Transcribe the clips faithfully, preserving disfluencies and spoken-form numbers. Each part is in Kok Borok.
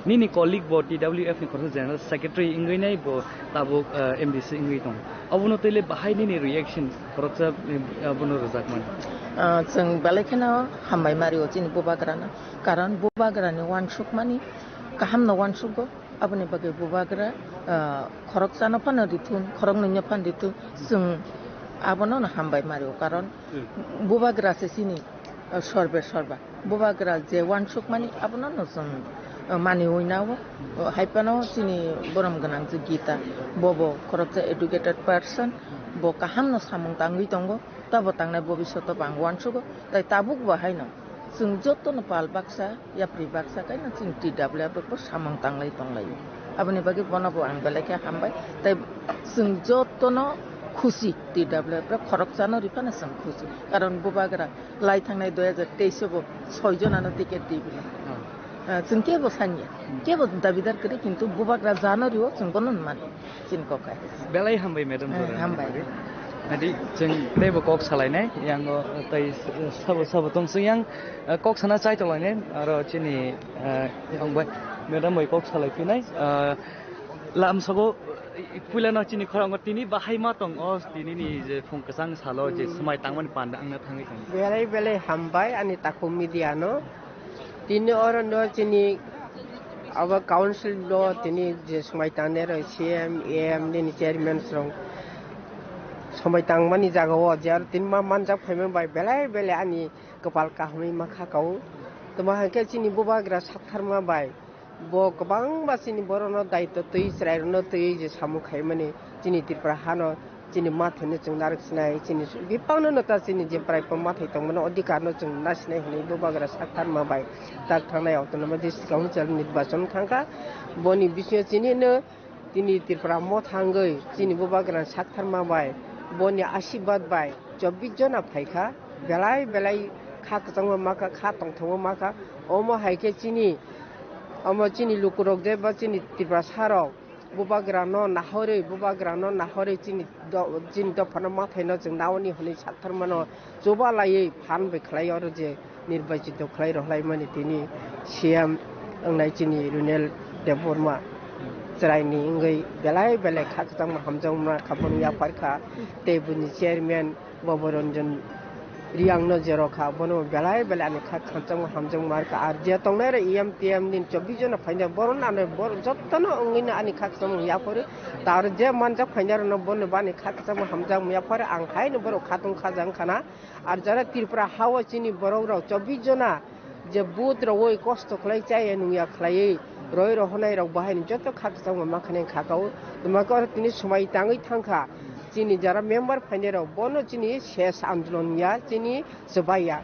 Nini colleague bo T W F ni khoroksa General Secretary wngwi nai, bo tabuk, ah, M D C wngwi tongo. Obono twi le bahai nini reaction khoroksa, eh, abono rwjakmani? Ah, chwng belai kheno hambai mario chini bubagrano. Karon bubagrani uansukmani kahamno uansugo. Aboni bagwi bubagra, ah, khoroksano phano rithun, khoroknwino phano rithun. Chwng abono no hambai mario. Karon bubagra se chini, ah, sorbe sorba. Bubagra je uansukmani abono no chwng, ah, maniwi nao. Hai phano chini borom gwnang je Gita, bobo khoroksa educated person, bo kahamno samung tangwi tongo, tabo tangnai bobisyoto bo ang uansugo, tai tabuk bo haino chwng jotono pal baksa, yapri baksa kaino chwng T W F rokbo samung tanglai tonglaio. Aboni bagwi bono bo ang belai khe hambai, tai chwng jotono khusi, T W F rok khoroksano riphano chwng khusi, karon bubagra lai thangnai dui hajar teis o bo soi jonano ticket di bini. Ah, chwng kebo sanya, kebo dabidar kwrwi, kintu bubagra jano rio chwng bono mani, chini kok hai. Belai hambai, madam. Eh, hambai. Adi chwng teibo kok salainai, yango tei sabo sabo tong chwng yang, eh, kok sana chai tonglainai, aro chini, eh, yang bai, madam bai kok salai phinai, eh, lamsogo, eh, puilano chini khorango tini bahai ma tong o, tini ni je phung kwchang salo je swmai tangmani panda wngna thangwi tongo. Belai belai hambai ani takhuk media no. Tini oro no chini abo council no tini je swmai tangnai rok C M, E M nini chairman rok swmai tangmani jaga o je aro tini ma manjak phaima bai belai belai ani kwpal kahamwi ma kha kau. Tamo hai khe chini bubagra saktharma bai. Bo kwbangma chini borokno daitw twi, chwrairokno twi je samung khaimani chini Tripura hano chini mathwino chwng narwk sinai, chini bipangno no ta chini je prai mathai tongmani odhikar no chwng na sinai hwnwi bubagra saktharma bai tak thangnai autonomous district council nirbachon thangkha. Boni bisingo chini no Tini Tripura motha wngwi chini bubagrani saktharma bai, boni ashirbad bai chobbish jona phaikha, belai belai kha kwchangma makha, kha tongthokma makha. Omo hai khe chini, omo chini lukurok je ba chini Tiprasarok bubagrano nahorwi, bubagrano nahorwi chini do-, chini dophano mathaino chwng naoni hwnwi saktharmano chuba laiwi phan bai khlai oro je nirbachito khlai rohlaimani tini C M wngnai chini Runel Debbarma chwraini wngwi belai belai kha kwchangma hamjakma kha boni yapharkha tei buni chairman Bobo Ranjan Riangno je rokha bono belai belai ani kha kwchangma hamjakma rwkha. Ar je tongnai rok E M T M ni chobbish jona phainai borok ano borok jotono wngwino ani kha kwchangma yapharo tar je manjak phainai rokno bono bani kha kwchangma hamjakma yapharo ang haino borok khatung khajang khana. Ar jara Tripura hao chini borok rok chobbish jona je vote rogwi kosto khlai chaya nungya khlaiwi roi rohonai rok bahai ni joto kha kwchangma makhani khakao. Tuma khe oro tini swmai tangwi thangkha chini jara member phainai rok bono chini ses andolon ya chini chwbaiya.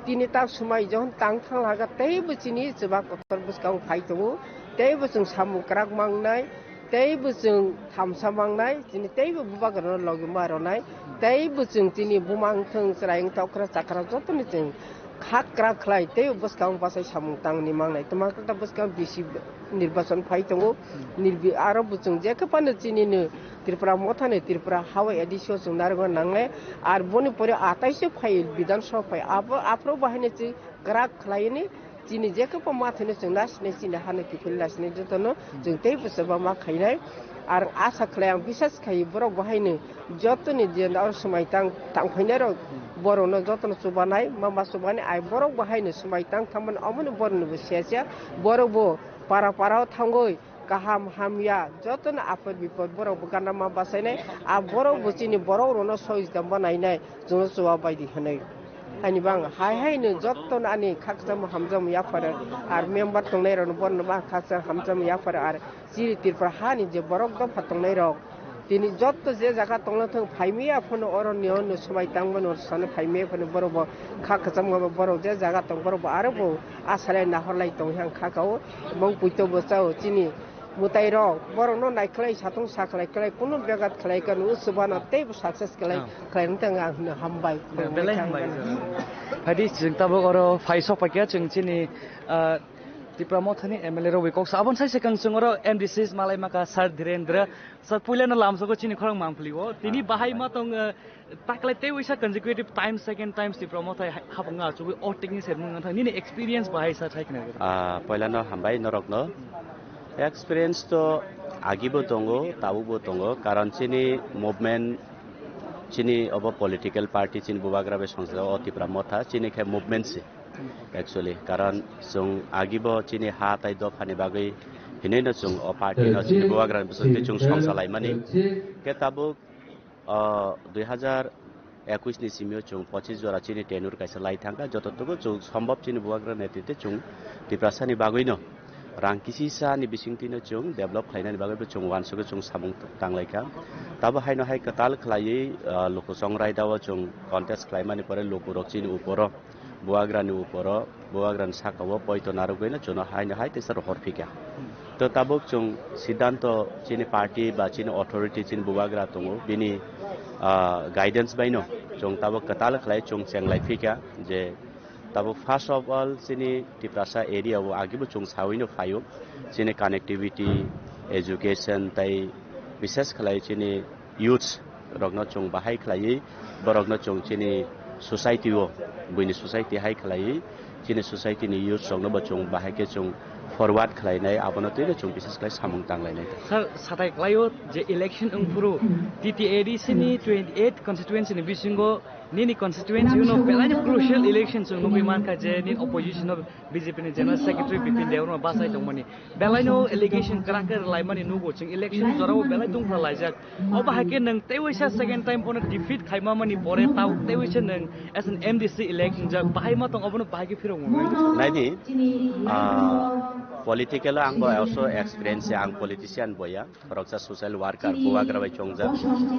Tini tak swmai johon tang thanglaga teibo chini chwba kotor bwskango phai tongo, teibo chwng samung kwrak mangnai. Teibo chwng thamsa mangnai, chini teibo bubagrano logi ma rwnai, teibo chwng chini bumang thwng chwrai wng tokra chakra jotoni chwng kha kwrak khlai, teibo bwskang bachai samung tangni mangnai. Twma kwtal bwskang bisi nirbachon phai tongo, nirbi-, aro bo chwng jekhe phano chini no Tripura mothani Tripura hawa A D C o chwng narwkna nangnai, ar boni pore atais o phai Bidhan Sabha phai, abo aphuru bo haino chwng kwrak khlaini, chini jekhe bo mathwino chwng nasinai, chini hano kiphilwi nasinai jotono chwng teibo chwbama khainai. Ar asa khlai ang bisas khai borok bo haino jotoni je oro swmai tang, tang phainai rok borokno jotono chubanai, mama chubani ai borok bo haino swmai tang thangmani omoni borokni bo sesa borok bo para para o thangwi kaham hamya jotono apor bipor borok bo gana ma bachainai, a borok bo chini borok rokno soi jamba nainai, chwngno chuba baidi hwnwi. Ani bang hai hai no jotono ani khakchangma hamjakma yapharo, ar member tongnai rokno borokno bang khakchang hamjakma yapharo, ar chini Tripura hani je borok dopha tongnai rok tini joto je jaga tongna thang phaimiya phano oro ni ono swmai tangmani sano phaimiya phano borok bo kha kwchangma borok je jaga tong borok bo aro bo asalai nahorlai tong yang kha kao, bong puito bo chao chini mwtai rok borok no nai khlai satung sa khlai khlai kunu begat khlai kanu swbano teibo success khlai khlai wng tong ang hino hambai. Belai hambai. Phadi chwng tabuk oro phai sok paikha chwng chini, ah, Tipra Mothani M L A rok bai kok sa. Aboni sai swkang chwng oro M D C malai maka Sir Dhirendra. Sir, puila no lamsogo chini khorang mangpli o. Tini bahai ma tong, eh, taklai tei wisa consecutive time, second time Tipra Mothai ha-, hapang achugwi o technique se mung thang. Nini experience bahai sa thai khna. Ah, puila no hambai norok no. Experience to agi bo tongo, tabuk bo tongo. Karon chini movement, chini obo political party, chini bubagra bai songsa o Tipra Motha, chini khe movement se. Actually, karon chwng agi bo chini ha tai dophani bagwi hinwi no chwng o party no chini bubagra bwswk twi chwng song salaimani. Khe tabuk, o, dui hazar ekush ni simi o chwng pochis jora chini tenure kaisa lai thangkha, joto tuku chwng sombhob chini bubagra netrite chwng Tiprasa ni bagwi no rang kisi sa ni bising twi no chwng develop khlainani bagwi bo chwng uansugwi chwng samung tanglaikha. Tabo haino hai kwtal khlaiwi, o, Luku Chongraida o chwng contest khlaimani pore lukurok chini uporo bubagrani uporo, bubagrani saka o poito narwgwino chwngno haino hai teisa rohor phika. To tabuk chwng siddhanto chini party ba chini authority chini bubagra tongo, bini, ah, guidance baino chwng tabuk kwtal khlai chwng chenglai phika je tabuk first of all chini Tiprasa area o agibo chwng sawino phaio, chini connectivity, education tai bishes khlai chini youths rokno chwng bahai khlaiwi, borokno chwng chini society o, buini society hai khlaiwi, chini society ni youths rokno bo chwng bahai khe chwng forward khlainai, abono twino chwng bishes khlai samung tanglainai. Sir, satai klaio je election wngphuru T T A D C ni twenty eight constituency ni bisingo nini constituency uno belai crucial election chwng nugwi mankha je nini opposition o B J P ni General Secretary Bipin Debbarma bachai tongmani. Belaino allegation kwrak khe rwlaimani nugo chwng election jorao belai tungphra laijak. Obo hai khe nwng teiwaisa second time bono defeat khaima mani pore tao teiwaisa nwng as an M D C elect wngjak bahai ma tong obono bahai khe phirok mwnai. Naidi, ah, political ang bo also experience ang politician boya. Khoroksa social worker, bubagra bai chongjak.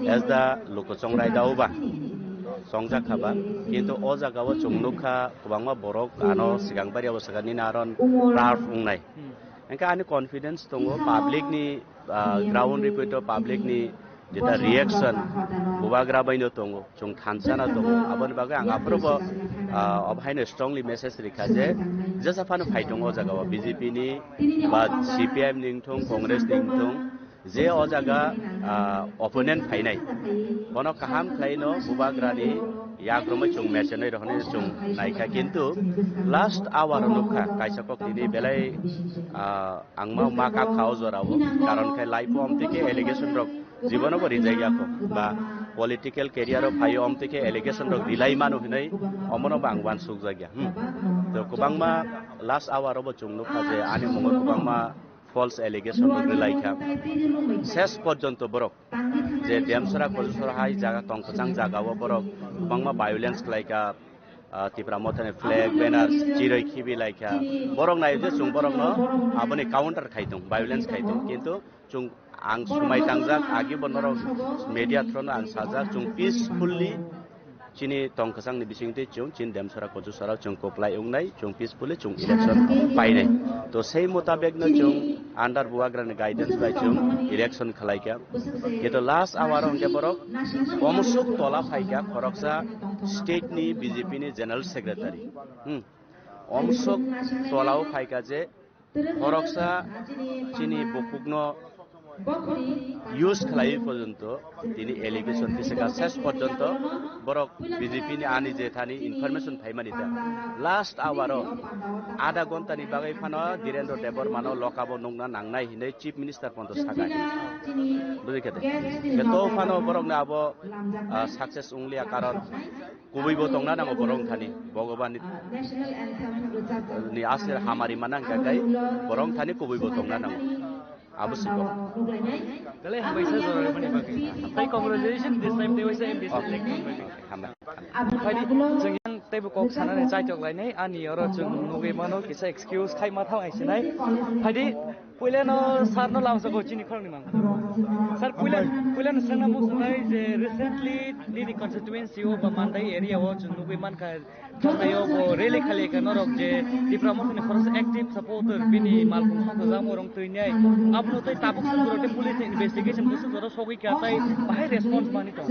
As the Luku Chongraida o ba chongjak kha ba. Kintu o jaga o chwng nukha kwbangma borok ano swkang bari o swkang nini aron turf wngnai. Hwnkhe ani confidence tongo public ni, ah, ground report o public ni jeta reaction bubagra bai no tongo. Chwng thansa na tongo. Aboni bagwi ang aphuru bo, ah, obo haino strongly message rikha je jesa phano phai tongo o jaga o B J P ni ba C P I M ni wngthung, Congress ni wngthung, je o jaga, ah, opponent phainai, bono kaham khlaino bubagrani yakrumwi chwng mechenwi rohornai chwng naikha, kintu last hour o nukha kaisa kok tini belai, ah, ang ma ma kap kha o jora o, karon khe live o omtwi khe allegation rok jibono bo rijak ya kho, ba political career o phaio omtwi khe allegation rok rilai mano hinwi omono bo ang uansuk jak ya. Hmm. To kwbangma last hour o bo chwng nukha je ani mungo kwbangma false allegation rok rilai kha. Ses porjonto borok je Demsora Kojusora hai jaga tong kwchang jaga o borok kwbangma violence khlai kha, ah, Tipra Mothani flag, banner chirwi khibi lai kha. Borok nai je chwng borokno aboni counter khai tong, violence khai tong. Kintu chwng ang swmai tangjak, agi bo norok media through no ang sajak, chwng peacefully chini tong kwchangni bisingtwi chwng chini Demsora Kojusora chwng kwplai wngnai, chwng peacefully chwng election painai. To sei mutabek no chwng under bubagrani guidance bai chwng election khlai kha. Kintu last hour o hwnkhe borok omsuk tola phai kha, khoroksa state ni B J P ni general secretary. Hmm. Omsuk tola o phai kha je khoroksa chini bukukno use khlaiwi porjonto tini allegation tisaka ses porjonto borok B J P ni ani je thani information phaimani ta last hour o adha ghonta ni bagwi phano Dhirendra Debbarma no lokabo nukna nangnai hinwi Chief Minister pondo saka. Bujikha de? Khe to phano borokno abo, ah, success wngliya, karon kubui bo tongna nango borok thani, Bhogoban ni, ni asir hamari manang kha khai borok thani kubui bo tongna nango. Abo siko. Belai hambai sa jora mani bagwi. Tei congratulations this time tei waisa M D C election bagwi. Hambai. Phaidi chwng yang teibo kok sanani chaitok lainai ani oro chwng nugwi mano kisa excuse khai ma thang ai sinai. Phaidi puilano sir no lamsa go chini khoroknwi mang. Sir puila puilano swngna muchungnai je recently nini constituency o ba Mandai area o chwng nugwi mankha. Tei o bo rally khali khe norok je Tipra Mothani khoroksa active supporter bini malkhung songkha jang morong twi nai. Abono tei tabuk sukuro tei police investigation busu jora sogwi kha tei bahai response mani tong.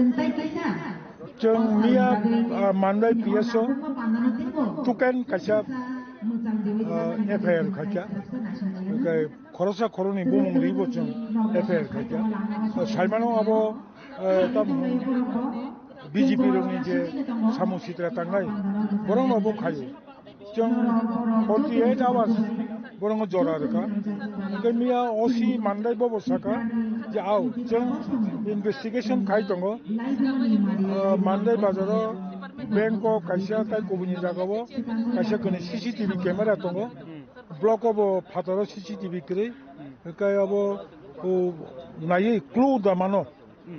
Chwng miya, ah, Mandai P S O tuken kaisa ah, F I R khaikha. Hwnkhe khoroksa khoroknwi bumung ribo chwng F I R khaikha. Ah, saimano abo, ah, tamo B J P rokni je samung sitra tangnai, borokno bo khaio. Chwng forty eight hours borokno jora rwkha. Hwnkhe miya O C Mandai bobo sakha je, ao, chwng investigation khai tongo. Ah, Mandai bazaro bank o kaisa tai kubuni jagao kaisa kwnwi C C T V camera tongo. Block o bo phataro C C T V kwrwi. Hwnkhe abo, o, naiwi clue da mano.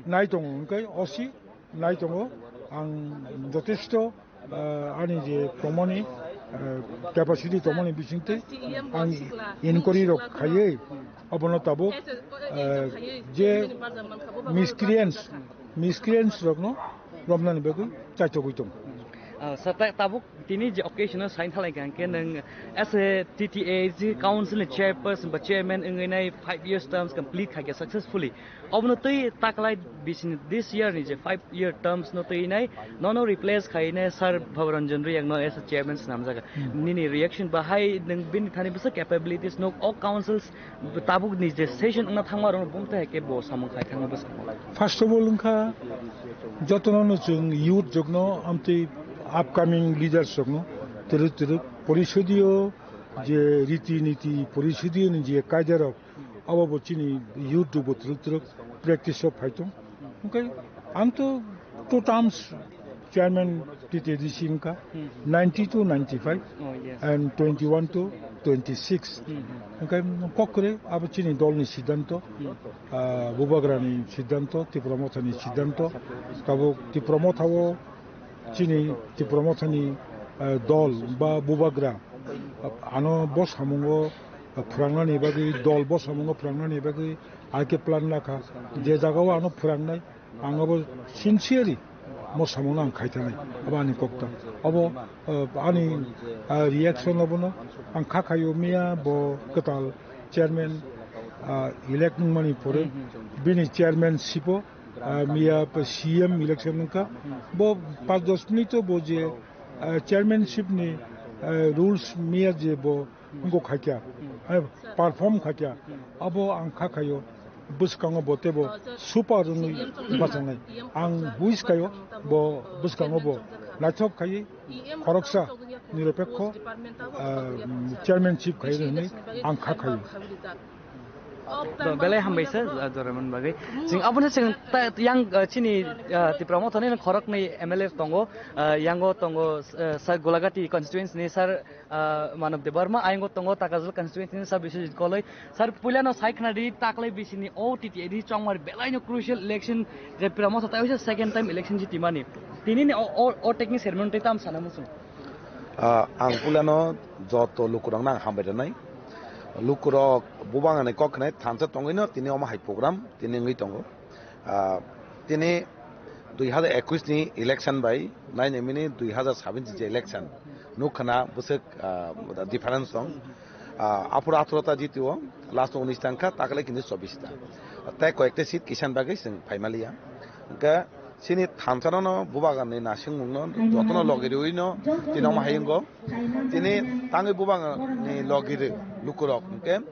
Nai tongo, hwnkhe O C nai tongo. Ang jotesto, ah, ani je tongmani, ah, capacity tongmani bisingtwi ang inquiry rok khaiwi abono tabuk, ah, je miscreants, miscreants rokno romnani bagwi chaichogwi tongo. Ah, sir, ta-, tabuk tini je occasion o sign khalai kha hwnkhe nwng as a T T A A D C council ni chairperson ba chairman wngwi nai five years terms complete khaikha successfully. Obono twi taklai bisini this year ni je five year terms no twi nai nono replace khai ne Sir Bhabaranjan Reang no as a chairman swnamjaga. Hmm. Nini reaction bahai nwng bini thani bwswk capabilities no o councils tabuk ni je session wngna thangma rok bumte hai ke bo samung khai thangma bwskango. First of all, wngkha jotono no chwng youth jokno amtwi upcoming leaders jokno twrwk twrwk porisodiyo je riti niti porisodiyo ni je kaida rok abo bo chini youth rok bo twrwk twrwk practice o phai tong. Hwnkhe ang to two terms chairman T T A D C wngkha, Hmm. ninety to ninety-five Oh, yes. and twenty-one to twenty-six. Hmm, hmm. Hwnkhe kok kwrwi abo chini dol ni siddhanto, Hmm. ah, Bubagra ni siddhanto, Tipra Motha ni siddhanto. Tabuk Tipra Motha o chini Tipra Motha ni, ah, dol ba Bubagra, ah, ano bo samungo phwrangnani bagwi, dol bo samungo phwrangnani bagwi ai khe plan lakha. Je jagao ano phwrangnai, ang abo sincerely mo samungno ang khai thanai, abo ani kokta. Abo, ah, ani, ah, reaction abono ang kha khaio, miya bo kwtal chairman, ah, elect wngmani pore bini chairmanship o, ah, miya pa C M election wngkha. Bo panch dos minute o bo je, ah, chairmanship ni, ah, rules miya je bo wngkha khaikha, eh, perform khaikha, abo ang kha khaio, bwskango bo teibo super wngwi bachangnai. Ang wish khaio bo bwskango bo naithok khaiwi khoroksa nirapekho, ah, chairmanship khaiwi hwnwi ang kha khaio. Belai hambai sir, ah, joraimani bagwi. Chwng abono chwng ta-, yang, ah, chini, ah, Tipra Mothani khoroknwi M L A tongo, ah, yango tongo, ah, sir Golagati constituency ni sir ah, Manav Debbarma, ayang tongo Takajal constituency ni sub Biswajit Koloi. Sir, puila no sai khna di taklai bisini o T T A D C chongmar belai no crucial election je Tipra Motha tai second time election jitimani. Tini ni o, o, o technical ceremony tai tam sana muchung. Ah, ang puila no joto lukurok nang hambai rwnai. Lukurok bubang ani kok khnai thansa tongwi no tini omo hai program tini wngwi tongo. Ah, tini dui hazar ekwis ni election bai nainai mini dui hazar sabis ni je election nukha na bwswk, ah, difference tong. Ah, aphuru atharoh ta jitio, last o unis ta wngkha, takle kintu chobbish ta. Tei koyekta seat kisan bagwi chwng phaimaliya. Hwnkhe chini thansa no no bubagan ni nasingmung no jotono logi riwi no tini omo hai wngo. Tini tangwi bubagan ni logi rw lukurok hwnkhe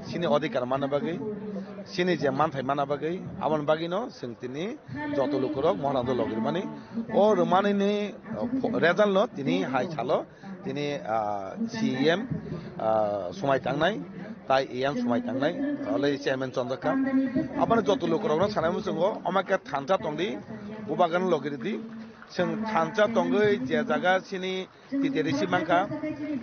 chini odhikar manna bagwi, chini je manthai manna bagwi, aboni bagwino chwng tini joto lukurok Mohanando logirmani. O rwmani ni, uh, pho-, result no tini hai salo tini, ah, C E M, ah, swmai tangnai, tai E M swmai tangnai, ole chairman chonjak kha. Aboni joto lukurokno sanai muchungo, omo khe thansa tongdi, bubagan logiridi, chwng thansa tongwi je jaga chini T T A D C mankha,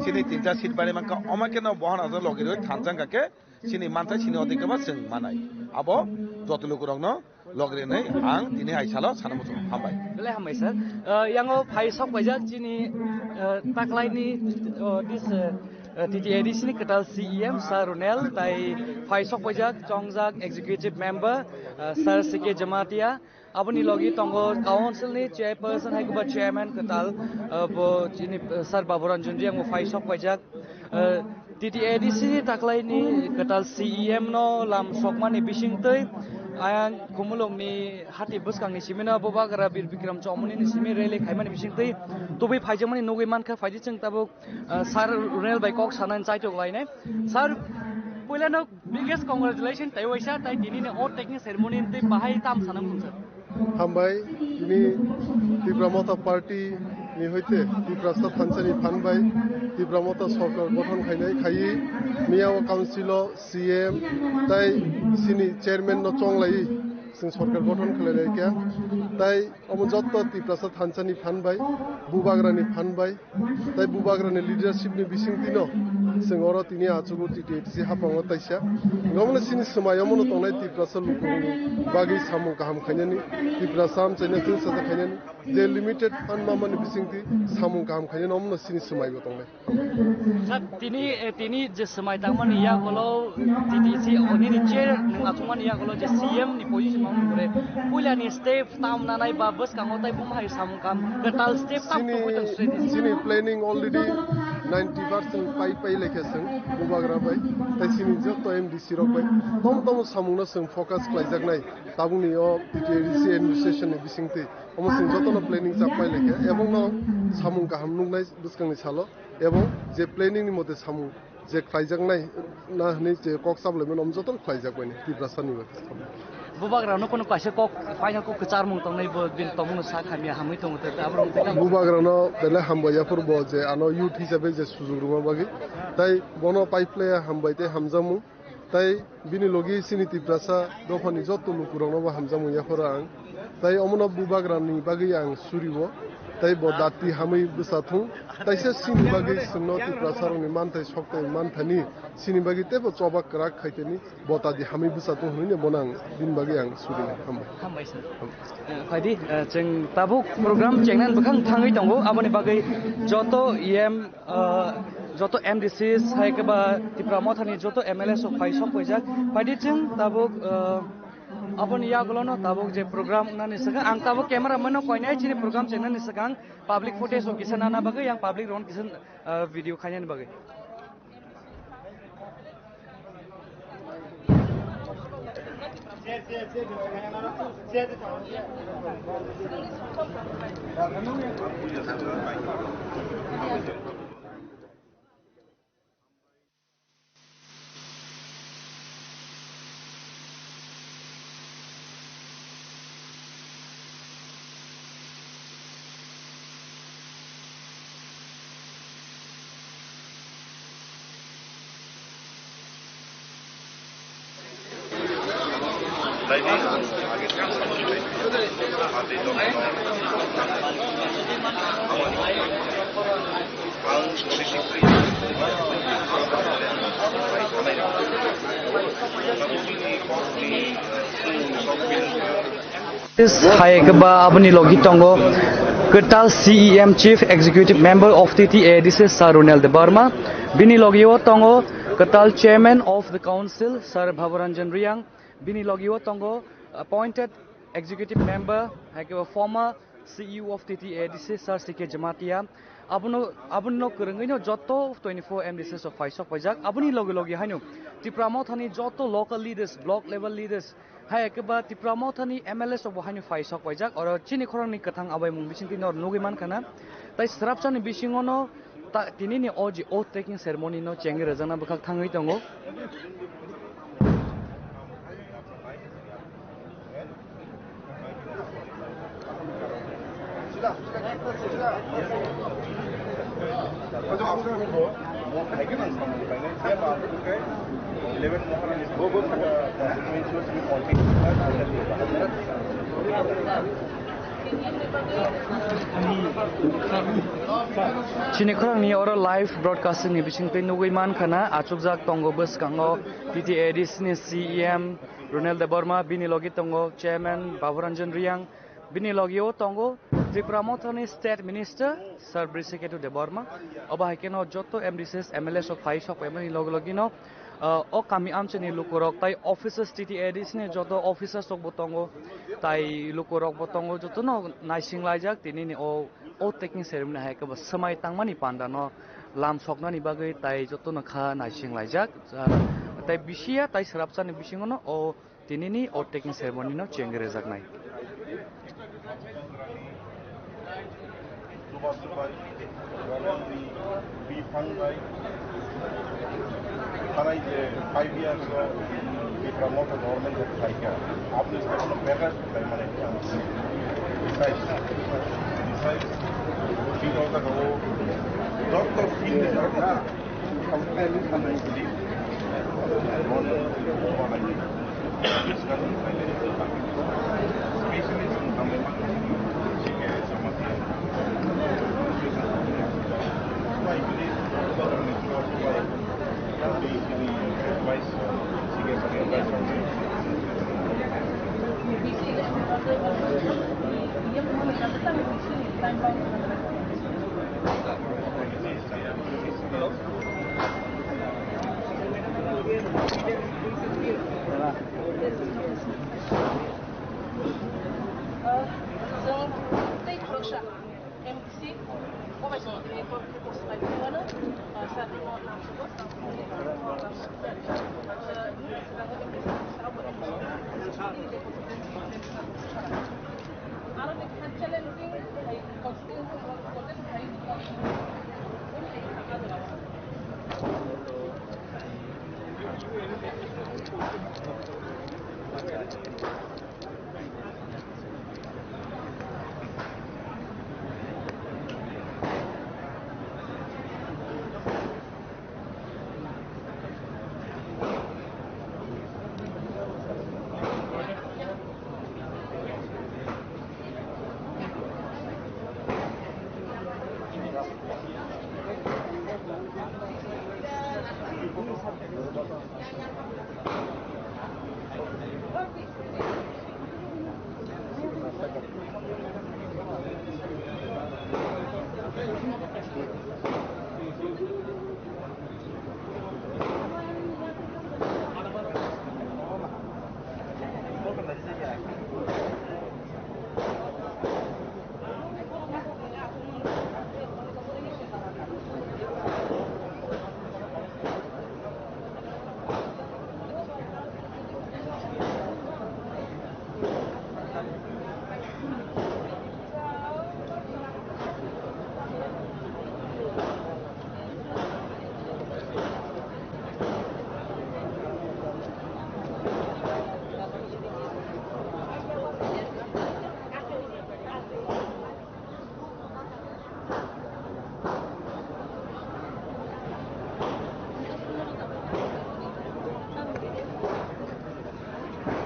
chini tinta seat bari mankha, omo khe no bohana jo logirwi thansa wngkha khe, chini manthai chini odhikar ba chwng manai. Abo joto lukurokno logirwi ang tini hai salo sana muchung hambai. Belai hambai sir. Uh, yango phai sok paijak chini, uh, taklaini, uh, this, uh, uh, T T A D C ni kwtal C E M Sir Runel tai phai sok paijak chongjak executive member, uh, Sir C K Jamatia. Aboni logi tongo council ni chairperson hai kuba chairman kwtal, uh, bo chini, uh, Sir Baburanjan Reang bo phai sok paijak, uh, T T A D C ni taklai ni kwtal C E M no lam sokmani bisingtwi Ayang Khumulwngni hati bwskangni simino Bubagra Bir Bikram Chowmani ni simi rally khaimani bisingtwi tubui phaijakmani nugwi mankha. Phaidi chwng tabuk, ah, Sir Runel bai kok sanani chaitok lainai. Sir, puilano biggest congratulations tei waisa tei tinini oath taking ceremony tei bahai tam sana mung sir. Hambai, tini Tipra Motha Party ni hoite Tiprasa thansa ni phan bai Tipra Motha sorkar gothon khainai khaiwi miya o council o C M tai sini chairman no chonglai chwng sorkar gothon khlai lai kha. Tai omo jotto Tiprasa thansa ni phan bai, Bubagra ni phan bai, tai Bubagra ni leadership ni bisingtwi no chwng oro tini achugo T T A D C hapang o taisa. Omo no sini swmai omo no tongnai Tiprasa luku bagwi samung kaham khainani, Tiprasa amchaina thung sajak khainani, je limited phan mamani bisingtwi samung kaham khainani omo no sini swmai bo tongnai. Sir, tini, eh, tini je swmai tangmani yagulo T T C o nini chair nwng achukmani yagulo je C M ni position mamani pore puilani step tam nanai ba bwskango tai bumhai samung kam kwtal step tam Sini, tubui tong sini. Sini planning already ninety percent pai pai lekha chwng Bubagra bai tai sini joto M D C rok bai tom tom samung no chwng focus khlaijaknai tabukni o T T A D C administration ni bisingtwi omo chwng jotono planning chap pai lekha ebong no samung kaham nuknai bwskangni salo. Ebong je planning ni mote samung je khlaijaknai na hwnwi je kok chaplaimani omo jotono khlaijak baini Tiprasani bagwi. Bubagrano kono kaisa kok final kok kwcharmung tongnai bo bini tongmungno sa khamya hamwi tongo tei aborok tei Bubagrano belai hambai yaphuru bo je ano youth hisabe je sujuk rwma bagwi tai bono pai phlaiya hambai tei hamjakmung. Tai bini logi sini Tiprasa dophani joto lukurokno bo hamjakmung yapharo ang. Tai omono Bubagrani bagwi ang suriwo. Tai bo dati hamwi bwsa thung. Taisa sini bagwi chwngno Tiprasarokni manthai soktai manthani sini bagwi teibo choba kwrak khaitani bo dati hamwi bwsa thung hwnwi bono ang bini bagwi ang suri hambai. Hambai sir. Eh, phaidi, eh, chwng tabuk program chengnani bwkhang thangwi tongo, aboni bagwi joto E M, ah, joto M D Cs hai khe ba Tipra Mothani joto M L A sok phai sok paijak. Phaidi chwng tabuk, ah, aboni yagulono tabuk je program wngnani swkang, ang tabuk camera mano koinai chini program chengnani swkang public footage rok kisa nana bagwi, yang public rok kisa, ah, video khainani bagwi. Hai khe ba aboni logi tongo kwtal C E M, Chief Executive Member of T T A D C, Sir Runel Debbarma. Bini logi o tongo kwtal Chairman of the Council, Sir Bhabaranjan Reang. Bini logi o tongo appointed Executive Member, hai khe ba former C E O of T T A D C, Sir C K Jamatia. Abono, abono kwrwngwi no joto twenty-four M D Cs rok phai sok paijak. Aboni logi logi haino Tipra Mothani joto local leaders, block level leaders, hai khe ba Tipra Mothani M L As rok bo haino phai sok paijak. Oro chini khorangni kwthang abaimung bisingtwi nor nugwi mankha na. Tai swrapsani bisingo no ta, tinini o je oath taking ceremony no chengwi rwjakna bwkhak thangwi tongo. Chini khorangni oro live broadcasting ni bisingtwi nugwi mankha na, achukjak tongo bwskango T T A D C ni C E M Runel Debbarma, bini logi tongo Chairman Baburanjan Reang, bini logi o tongo Tipra Mothani State Minister Sir Brisiketu Debbarma, obo hai kheno joto M D Cs, M L As rok phai sok paimani logi logi no, ah, o kami amchani lukurok tai officers T T A D C ni joto officers rok bo tongo, tai lukurok bo tongo, jotono naising laijak tinini o oath taking ceremony hai khe bo swmai tangmani panda no lam soknani bagwi tai jotono kha naising laijak. Ah, tai bisiya tai swrapsani bisingo no o Tinini oath taking ceremony no chengwi rwjaknai. Chuba chubai, ralangni bifang bai, thanai je five years o Tipra Motha government je khlaikha, aboni sabono bebak khlaimani ang besides, besides, bini jagao joto field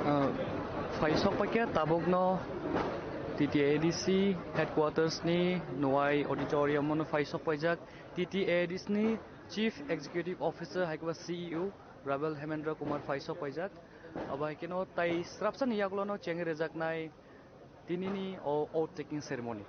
Ah, phaisok paikha tabukno T T A D C headquarters ni Nuwai auditorium o no phaisok paijak T T A D C ni Chief Executive Officer hai khe ba C E O Rabel Hemendra Kumar phaisok paijak. Abo hai kheno tai srapsa ni yagulo no chengwi rwjaknai tinini o oath taking ceremony.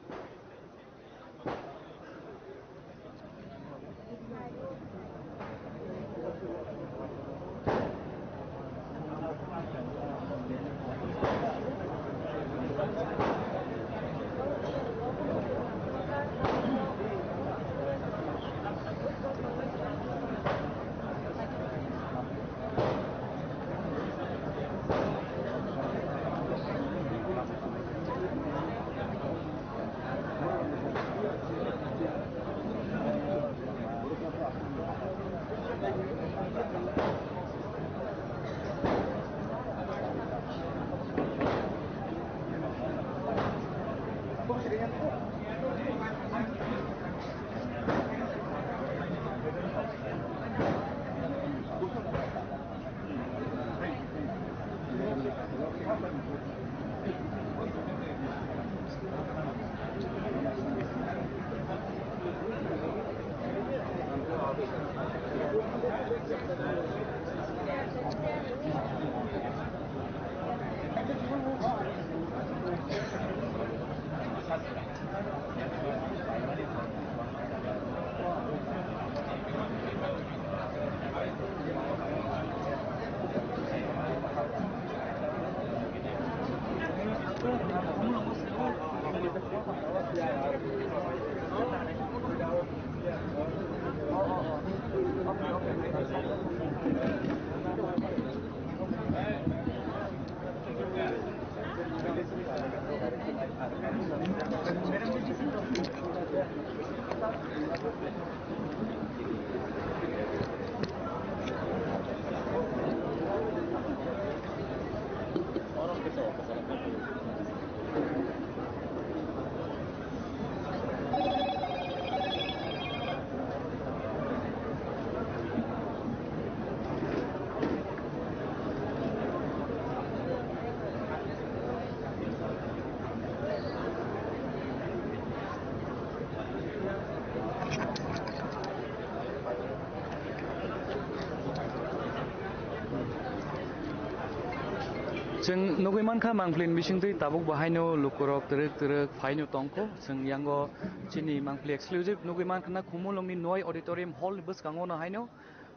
Chwng nugwi mankha, Mangpli ni bisingtwi tabuk bo haino lukurok twrwk twrwk phaino tongkho. Chwng yango chini Mangpli exclusive nugwi mankha na, Khumulwngni Noi Auditorium Hall ni bwskango no haino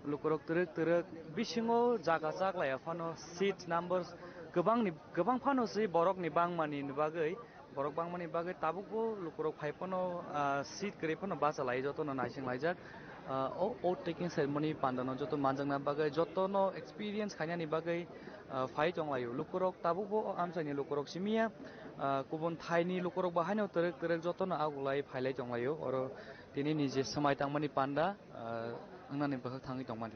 lukurok twrwk twrwk bisingo jaga chaklaiya phano seat numbers kwbangni, kwbang phano se borokni bangmani bagwi, borok bangmani bagwi tabukbo lukurok phai phano, ah, seat kwrwi phano bachalai jotono naising laijak. Ah, o oath taking ceremony pandano joto manjakna bagwi, jotono experience khainani bagwi, ah, phai tonglaio. Lukurok tabukbo o amchaini lukurok simiya, ah, kubun thaini lukurok bo haino twrwk twrwk jotono agulai phailai tonglaio. Oro tini ni je swmai tangmani panda, ah, wngnani bwkhak thangwi tongmani.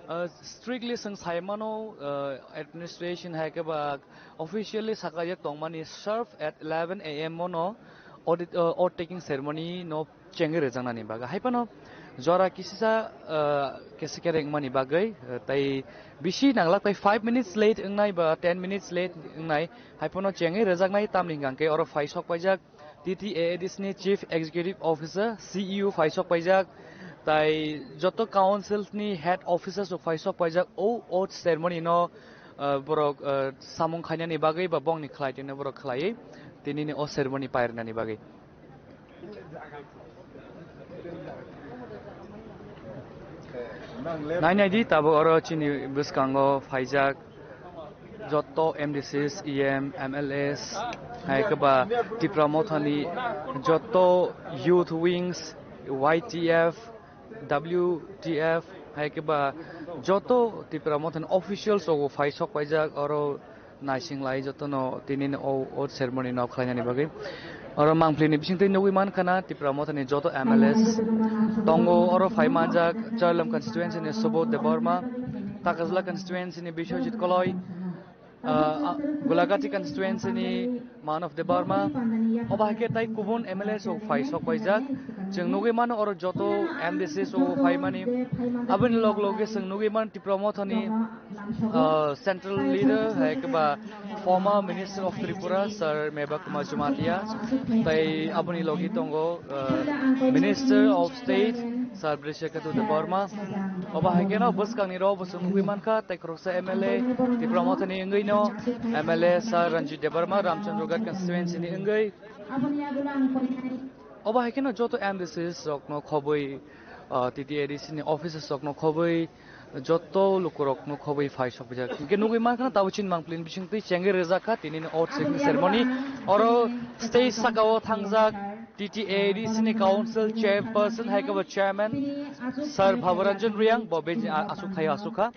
Uh, strictly chwng sai mano, uh, administration hai khe ba officially sakajak tongmani sharp at eleven a m ono audit, uh, oath taking ceremony no chengwi rwjaknani bagwi. Hai phano jora kisisa, uh, kese kere wngmani bagwi, uh, tai bisi nanglak, tai five minutes late wngnai ba ten minutes late wngnai, hai phano chengwi rwjaknai, tamni hwnkha khe oro phai sok paijak T T A A D C ni Chief Executive Officer, C E O phai sok paijak, tai joto council ni head officers rok phai sok paijak, o, o ceremony no, ah, borok, ah, samung khainani bagwi ba bongni khlai tongno borok khlaiwi tini ni o ceremony pairwnani bagwi. Nai nai di, tabuk oro chini bwskango phaijak joto M D Cs, E M, M L As, hai khe ba Tipra Mothani joto youth wings, Y T F, W T F, hai khe ba joto Tipra Mothani officials rok bo phai sok paijak oro. Naising lai jotono tini o, o ceremony no khlainani bagwi. Oro Mangpli ni bisingtwi nugwi mankha na Tipra Mothani joto M L As tongo, oro phai manjak Charlam constituency ni Subodh Debbarma, Takajla constituency ni Biswajit Koloi, ah, ah, Gulagati constituency ni Manav Debbarma, obo hai khe tai kubun M L A rok phai sok paijak. Chwng nugwi mano oro joto M D C rok phai mani. Aboni log loge chwng nugwi mano Tipra Mothani, ah, central leader, hai khe ba former Minister of Tripura, Sir Meba Kumar Jamatia, tai aboni logi tongo, ah, Minister of State, Sir Brishaketu Debbarma. Obo hai kheno bwskangni rok bo chwng nugwi mankha, tai khoroksa M L A, Tipra Mothani wngwi no M L A Sir Ranjit Debbarma, Ramchandragarh constituency ni wngwi. Obo hai kheno joto M D Cs rokno khobwi, ah, T T A D C ni officers rokno khobwi, joto lukurokno khobwi phai sokphaijak. Hinkhe nugwi mankha, tabuk chini Mangpli ni bisingtwi chengwi rwjak kha tinini oath taking ceremony. Oro stage saka o thangjak T T A D C ni council chairperson hai khe bo chairman Sir Bhabaranjan Reang, bo bini a-, aswk thaio aswk kha.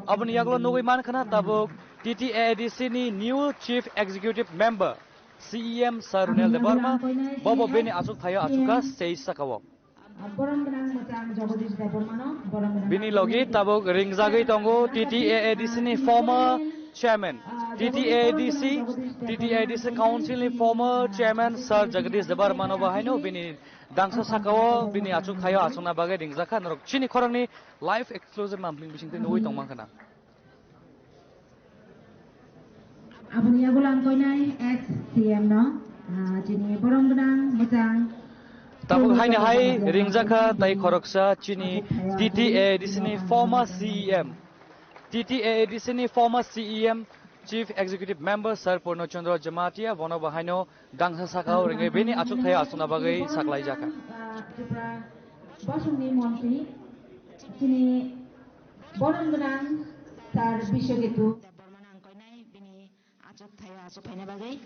Aboni yagulo nugwi mankha na tabuk T T A D C ni new chief executive member, C E M Sir Runel Debbarma, bo bo bini aswk thaio aswk kha stage saka o. Borom gwnang mwchang Jagadish Debbarmano, borom gwnang. Bini logi tabuk ringjagwi tongo T T A A D C ni former chairman, T T A A D C, T T A A D C council ni former chairman Sir Jagadish Debbarmano bo haino bini dangsa saka o bini aswk thaio aswkna bagwi ringjak kha. Norok chini khorangni live exclusive Mangpli ni bisingtwi nugwi tongmankha na. Aboni yagulang koinai ex C M no, ah, chini borom gwnang mwchang. Tabuk haino hai ringjak kha tai khoroksa chini T T A A D C ni former C E M, T T A A D C ni former C E M, Chief Executive Member Sir Purno Chandra Jamatia, bono bo haino dangsa saka o ringwi bini aswk thaio aswkna bagwi saklaijak kha. Ah, Tripura bosongni montri chini borom gwnang Sir Biswaketu Debbarmano ang koinai bini achuk thaio achuk phaina bagwi.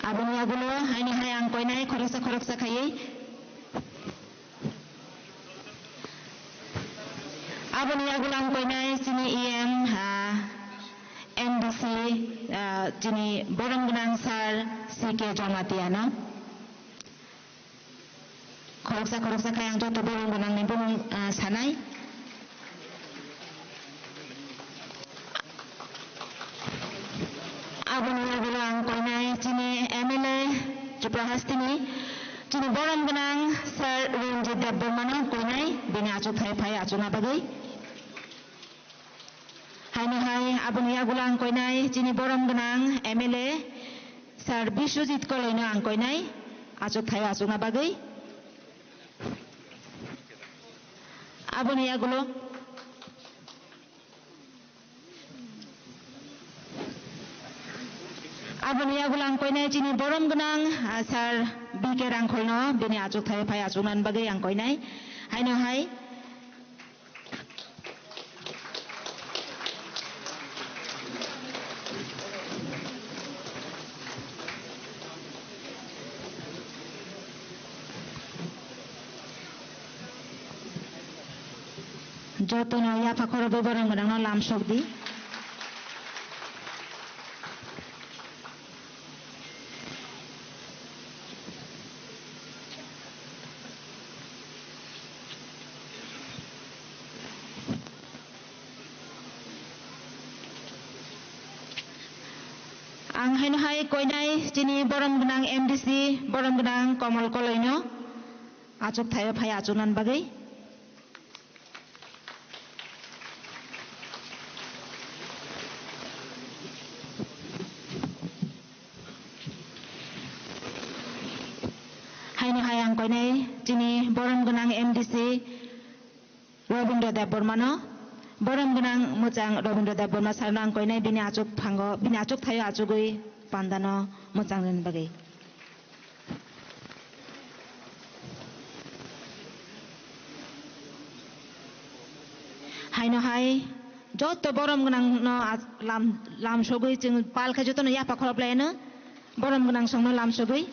Aboni yagulo haini hai ang koinai khoroksa khoroksa khaiwi. Aboni yagulo ang koinai chini E M, ha, M D C, ah, chini borom gwnang Sir C K Jamatia no. Khoroksa khoroksa khai ang joto borom gwnangni bumung, ah, sanai. Aboni yagulo ang koinai chini M L A Tripura hasteni chini borom gwnang Sir Ranjit Debbarmano koinai bini achuk thai phai achukna bagwi. Haini hai aboni yagulo ang koinai chini borom gwnang M L A Sir Biswajit Koloino ang koinai achuk thaio achukna bagwi. Aboni yagulo Aboni yagulo ang koinai chini borom gwnang, ah, sir B K Rangkholno bini achuk thai phai achuknani bagwi ang koinai. Haino hai. Jotono yapha khorokbo borom gwnangno lamsok di. Ang haino hai koinai chini borom gwnang M D C, borom gwnang Komol Koloino achuk thaio phai achuknani bagwi. Haino hai ang koinai chini borom gwnang M D C Robindra Debbarmano, borom gwnang mwchang Robindra Debbarma sirno ang koinai bini achuk phango, bini achuk thaio achugwi pandano mwchang rini bagwi. Haino hai joto borom gwnangno lam, lam sogwi chwng pal khe jotono yapha khorop lai ano borom gwnang songno lam sogwi.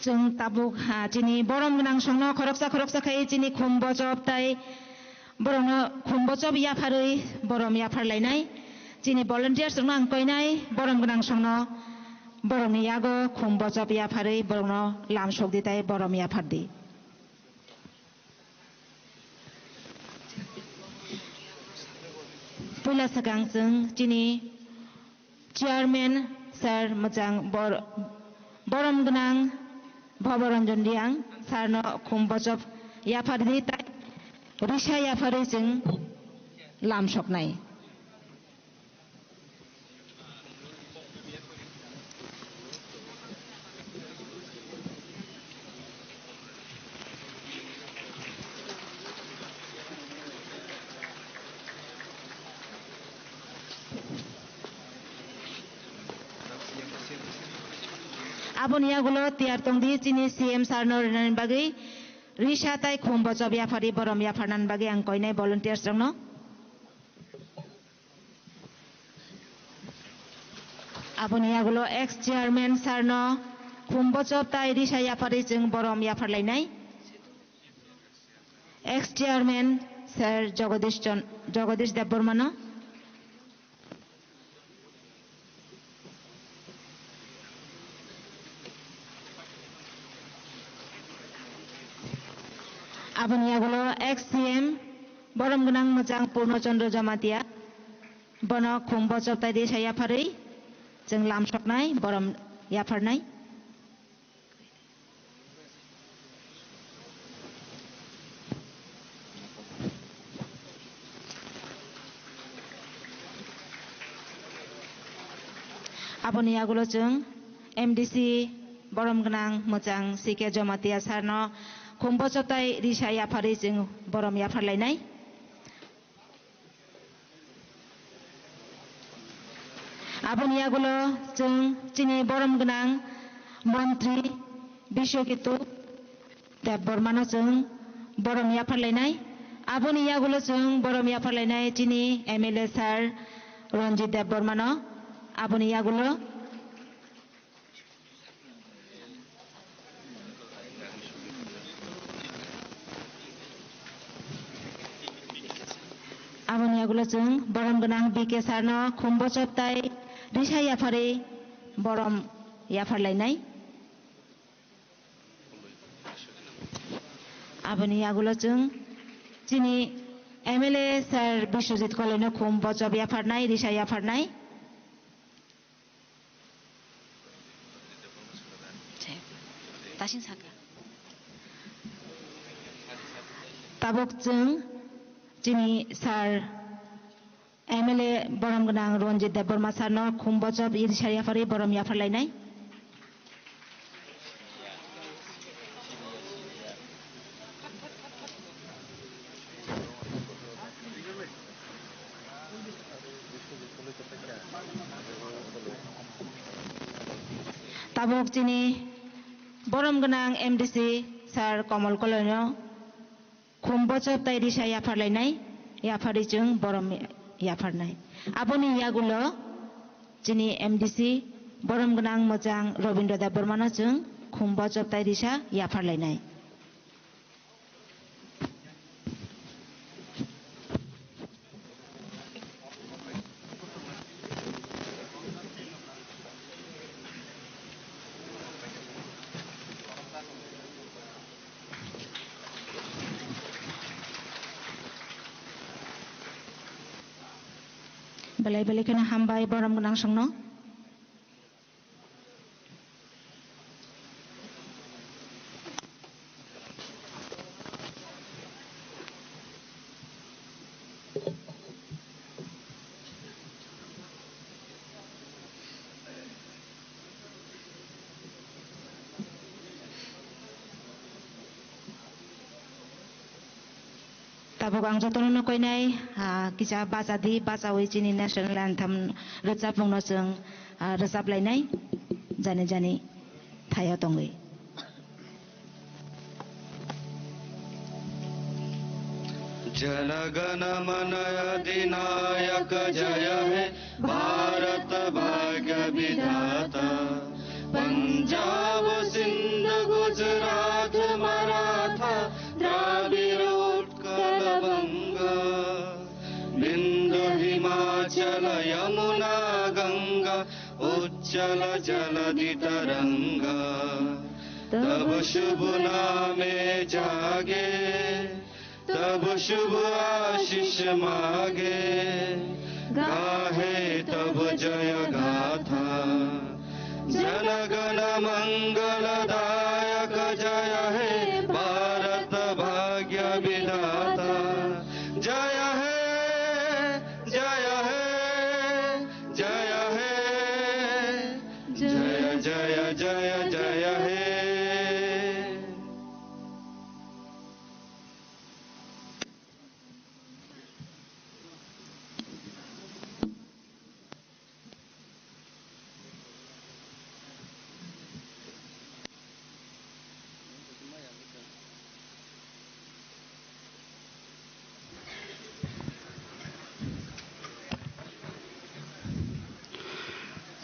Chwng tabuk, ha, chini borom gwnang songno khoroksa khoroksa khai chini khum bochop tai borokno khum bochop yapharwi borom yaphar lainai. Chini volunteers rokno ang koinai borom gwnang songno borokni yago khum bochop yapharwi borokno lam sok di tai borom yaphar di. Puila swkang chwng chini chairman sir mwchang bor-, borom gwnang Bhabaranjan Reang sir no khum bochop yaphar di tai risa yapharwi chwng lam soknai. Aboni yagulo tiyar tongdi chini C M sir no rinani bagwi risa tai khum bochop yapharwi borom yapharnani bagwi ang koinai volunteers rokno. Aboni yagulo ex chairman sir no khum bochop tai risa yapharwi chwng borom yaphar lainai. Ex chairman sir Jagadish Chon-, Jagadish Debbarma no. Aboni yagulo ex C M borom gwnang mwchang Purno Chandra Jamatia. Bono khum bochop tai risa yapharwi chwng lam soknai, borom yapharnai. Aboni yagulo chwng M D C borom gwnang mwchang C K Jamatia sir no khum bochop tai risa yapharwi chwng borom yaphar lainai. Aboni yagulo chwng chini borom gwnang montri Biswaketu Debbarmano chwng borom yaphar lainai. Aboni yagulo chwng borom yaphar lainai chini M L A sir Ranjit Debbarmano. Aboni yagulo Aboni yagulo chwng borom gwnang B K sir no khum bochop tai risa yapharwi borom yaphar lainai. Aboni yagulo chwng chini M L A sir Biswajit Koloi no khum bochop yapharnai, risa yapharnai. Tabuk chwng chini sir M L A borom gwnang Ranjit Debbarma sir no khum bochop risa yapharwi borom yaphar lainai. Tabuk chini borom gwnang M D C sir Komol Koloino khum bochop tai risa yaphar lainai, yapharwi chwng borom yapharnai. Aboni yagulo chini M D C borom gwnang mwchang Robindra Debbarmano chwng khum bochop tai risa yaphar lainai. Belai belai kheno hambai borom gwnang songno. Tabuk ang jotono no koinai, ah, kisa bacha di, bachawi chini national anthem rwchapmung no chwng, ah, rwchap lainai, jani jani thaio tongwi. Jana Gana Mana अधिनायक जय हे भारत भाग्य विधाता। पंजाब सिंध गुजरात मराठा द्राविड़ उत्कल बंग। बिंद हिमाचल यमुना गंगा उच्चल जलधि तरंग। तब शुभ नामे जागे तब शुभ आशीष मागे, गाहे तब जय गाथा। जनगण मंगलदायक जय हे भारत भाग्य विधाता। जय हे, जय हे, जय हे, जय, जय, जय, जय हे।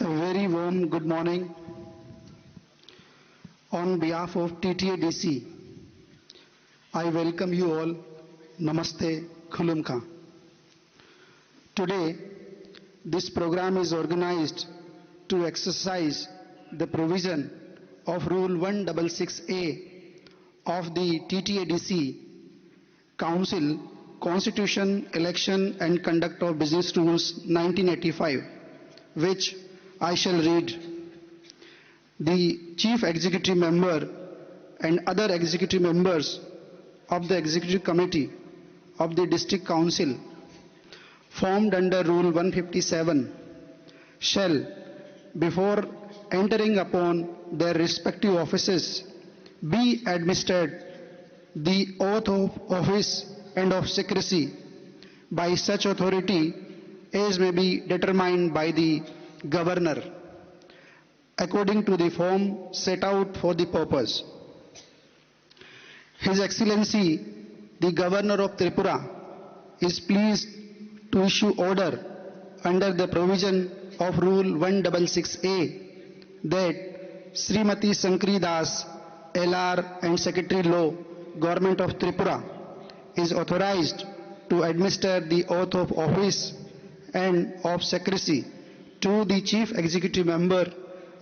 A very warm good morning. On behalf of T T A D C, I welcome you all. Namaste, Khulumkha. Today, this program is organized to exercise the provision of Rule one six six A of the T T A D C Council Constitution, Election and Conduct of Business Rules nineteen eighty-five, which I shall read. The Chief Executive Member and other executive members of the Executive Committee of the District Council formed under Rule one fifty-seven shall, before entering upon their respective offices, be administered the oath of office and of secrecy by such authority as may be determined by the Governor, according to the form set out for the purpose. His Excellency, the Governor of Tripura, is pleased to issue order under the provision of Rule one six six A that Srimati Shankari Das, L R and Secretary Law, Government of Tripura, is authorized to administer the oath of office and of secrecy to the Chief Executive Member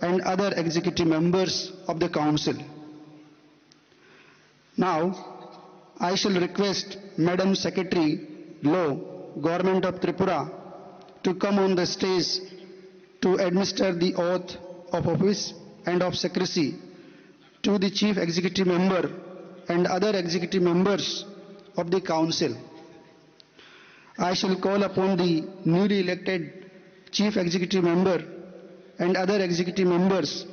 and other executive members of the Council. Now, I shall request Madam Secretary, Law, Government of Tripura, to come on the stage to administer the oath of office and of secrecy to the Chief Executive Member and other executive members of the Council. I shall call upon the newly elected Chief Executive Member and other executive members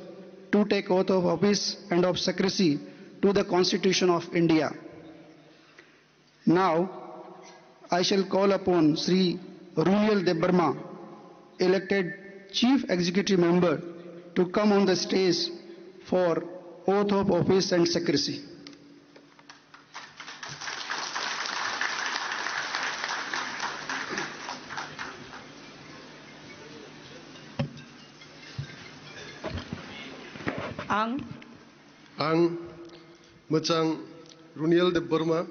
to take oath of office and of secrecy to the Constitution of India. Now, I shall call upon Shri Runiel Debbarma, elected Chief Executive Member, to come on the stage for oath of office and secrecy. Ang Ang Mwchang Runiel Debbarma,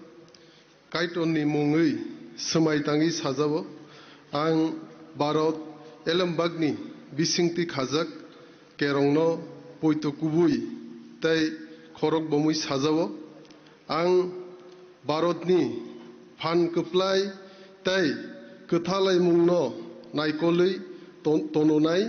Kaitorni mungwi swmai tangwi sajao. Ang Bharat elembakni bisingtwi khajak kerongno poito kubui tei khorok bomwi sajao. Ang Bharatni phan kwplai tei kwthalaimungno naikolwi ton-, tononai.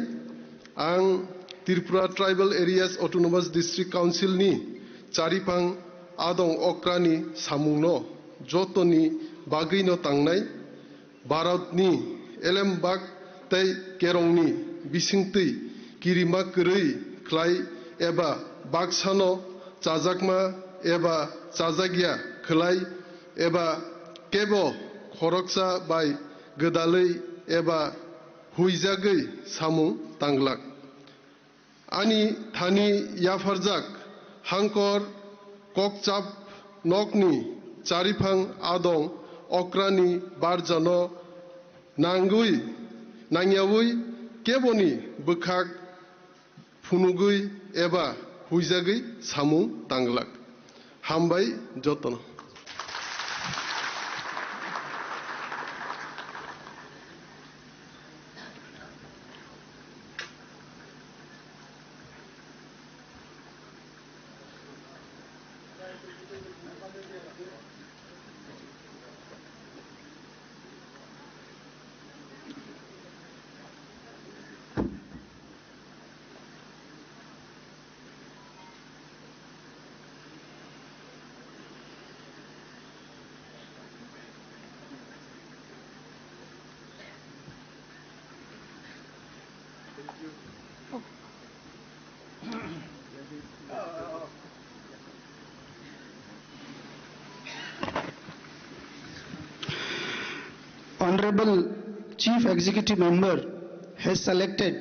Ang Tripura Tribal Areas Autonomous District Council ni chariphang adong okrani samungno jotoni bagwino tangnai. Bharatni elembak tei kerongni bisingtwi kirima kwrwi khlai eba baksano chajakma eba chajakya khlai eba kebo khoroksa bai gwdalwi eba huijagwi samung tanglak. Ani thani yapharjak hangkor kokchap nokni chariphang adong okrani barjano nangwi, nangyawi keboni bwkhak phunugwi eba huijagwi samung tanglak. Hambai jotono. Honorable Chief Executive Member has selected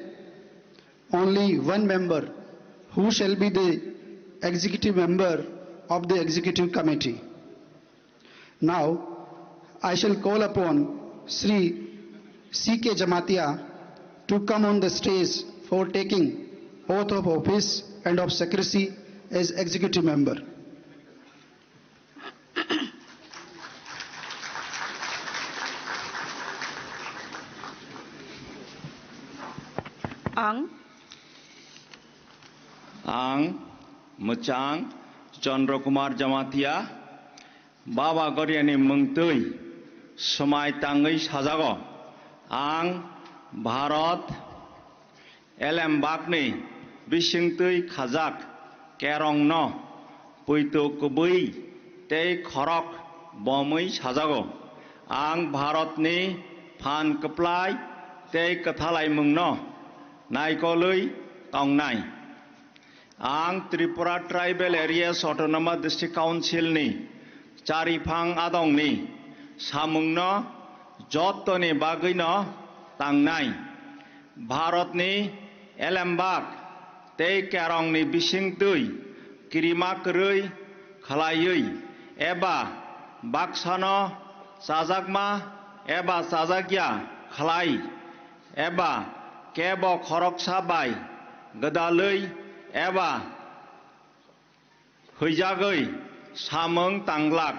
only one member who shall be the executive member of the executive committee. Now, I shall call upon Shri C K Jamatia to come on the stage for taking oath of office and of secrecy as executive member. Ang Ang Mwchang Chandra Kumar Jamatia, Baba Goriani mungtwi swmai tangwi sajago. Ang Bharat elembakni bisingtwi khajak kerongno poito kubui tei khorok bomwi sajago. Ang Bharatni phan kwplai tei kwthalaimungno naikolwi tongnai. Ang Tripura Tribal Areas Autonomous District Council ni chariphang adongni samungno jottoni bagwino tangnai. Bharatni elembak tei kerongni bisingtwi kirima kwrwi khlaiwi eba baksano chajakma eba chajakya khlai eba kebo khoroksa bai gwdalwi eba huijagwi samung tanglak.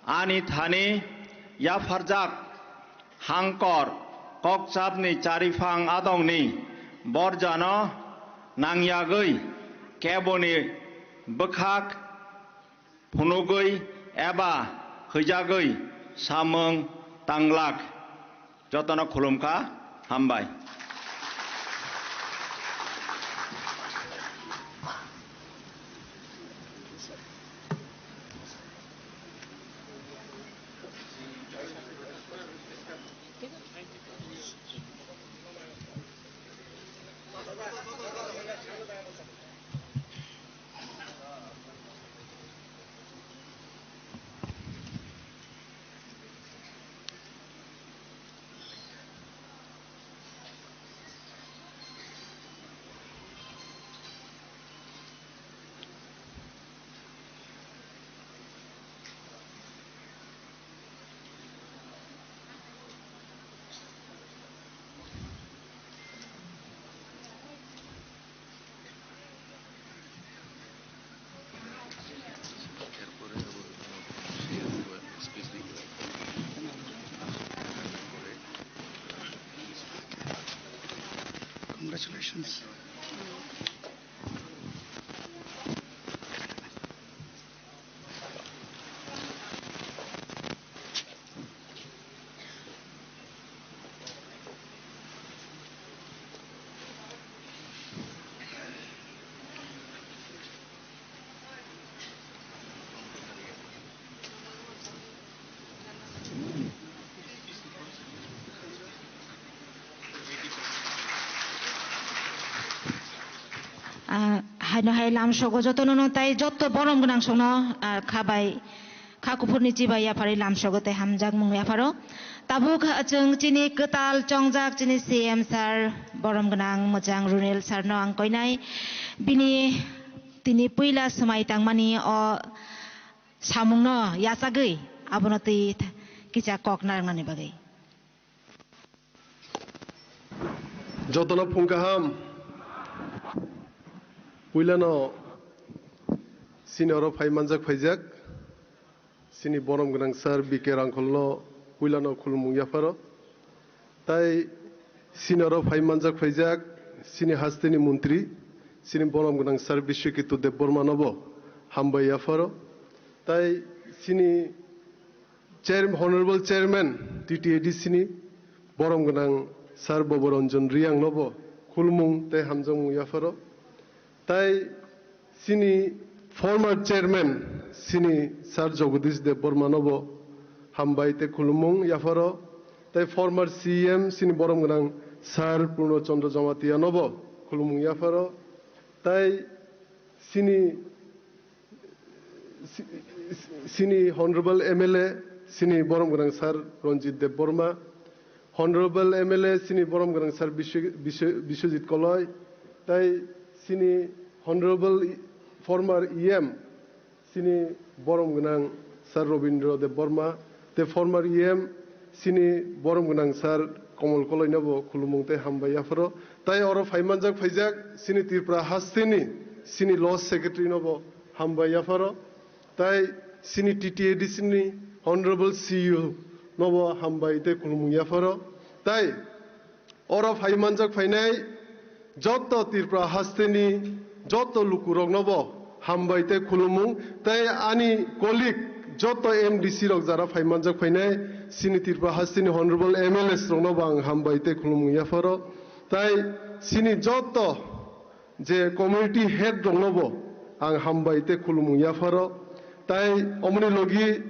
Ani thani yapharjak hangkor kokchapni chariphang adongni borjano nangyagwi keboni bwkhak phunugwi eba huijagwi samung tanglak. Jotono khulumkha, hambai. Congratulations. Ah, haino hai lamsogo jotono no tai jotto borom gwnang songno, ah, kha bai, kha kuphurni chibai yapharwi lamsogo tei hamjakmung yapharo. Tabuk, ah, chwng chini kwtal chongjak chini C M sir, borom gwnang mwchang Runel sir no ang koinai. Bini tini puila swmai tangmani o samungno yachagwi abono twi th-, kisa kok narwknani bagwi. Jotono phung kaham. Puilano sini oro phai manjak phaijak, sini borom gwnang sir B K Rangkholno puilano khulumung yapharo. Tai sini oro phai manjak phaijak, sini hasteni montri, sini borom gwnang sir Biswaketu Debbarmanobo hambai yapharo. Tai sini Chair-, Honorable Chairman T T A D C ni borom gwnang Sir Boboranjan Riyang nobo khulumung tei hamjakmung yapharo. Tai sini former Chairman sini Sir Jagadish Debbarma nobo hambai tei khulumung yapharo. Tai former C M sini borom gwnang Sir Purno Chandra Jamatia nobo khulumung yapharo. Tai sini Si-, si-, sini Honorable M L A, sini borom gwnang Sir Ranjit Debbarma, Honorable M L A, sini borom gwnang Sir Biswa-, Biswa-, Biswajit Koloi, tai sini Honorable i-, former E M, sini borom gwnang Sir Robindra Debbarma, te former E M sini borom gwnang Sir Komol Koloi nobo khulumung tei hambai yapharo. Tai oro phai manjak phaijak sini Tripura hasteni sini Law Secretary nobo hambai yapharo. Tai sini T T A D C ni Honorable C E O nobo hambai tei khulumung yapharo. Tai oro phai manjak phainai joto Tripura hasteni joto lukuroknobo hambai tei khulumung, tei ani colleague joto M D C rok jara phai manjak phainai, sini Tripura hasteni Honorable M L As roknobo ang hambai tei khulumung yapharo, tai sini joto je community head roknobo ang hambai tei khulumung yapharo, tai omoni logi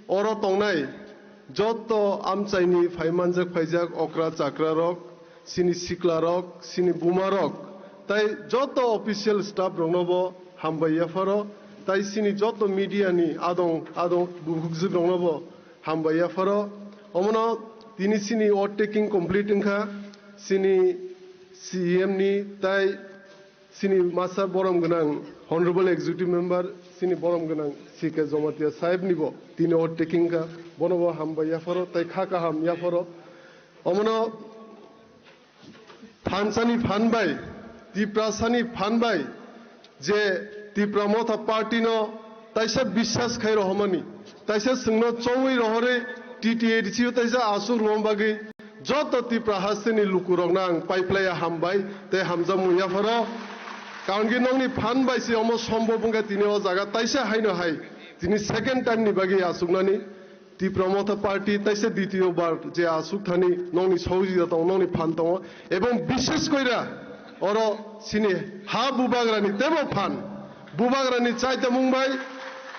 oro tongnai joto amchaini phai manjak phaijak okra chakra rok, sini sikla rok, sini buma rok, tai joto official staff roknobo hambai yapharo, tai sini joto media ni adong adong bukhukjwk roknobo hambai yapharo. Omono tini sini oath taking complete wngkha, sini C E M ni tai sini masa borom gwnang Honorable Executive Member, sini borom gwnang C K Jamatia sahib nibo tini oath taking kha, bonobo hambai yapharo tai kha kaham yapharo. Omono thansani phan bai, Tiprasani phan bai, je Tipra Motha Party no taisa biswas khai rohormani, taisa chwngno chongwi rohorwi T T A D C o taisa aswk rwna bagwi joto Tipra hasteni lukurokno ang paiplaiya hambai tei hamjakmung yapharo. Karon khe nokni phan bai se omo sombhob wngkha tini o jaga taisa haino hai tini second time ni bagwi achuknani. Tipra Motha Party taisa ditiyo bar je aswk thani nokni sohojogita tongo, nokni phan tongo, ebong bishesh koira oro sini ha bubagrani tebo phan, bubagrani chaitamung bai,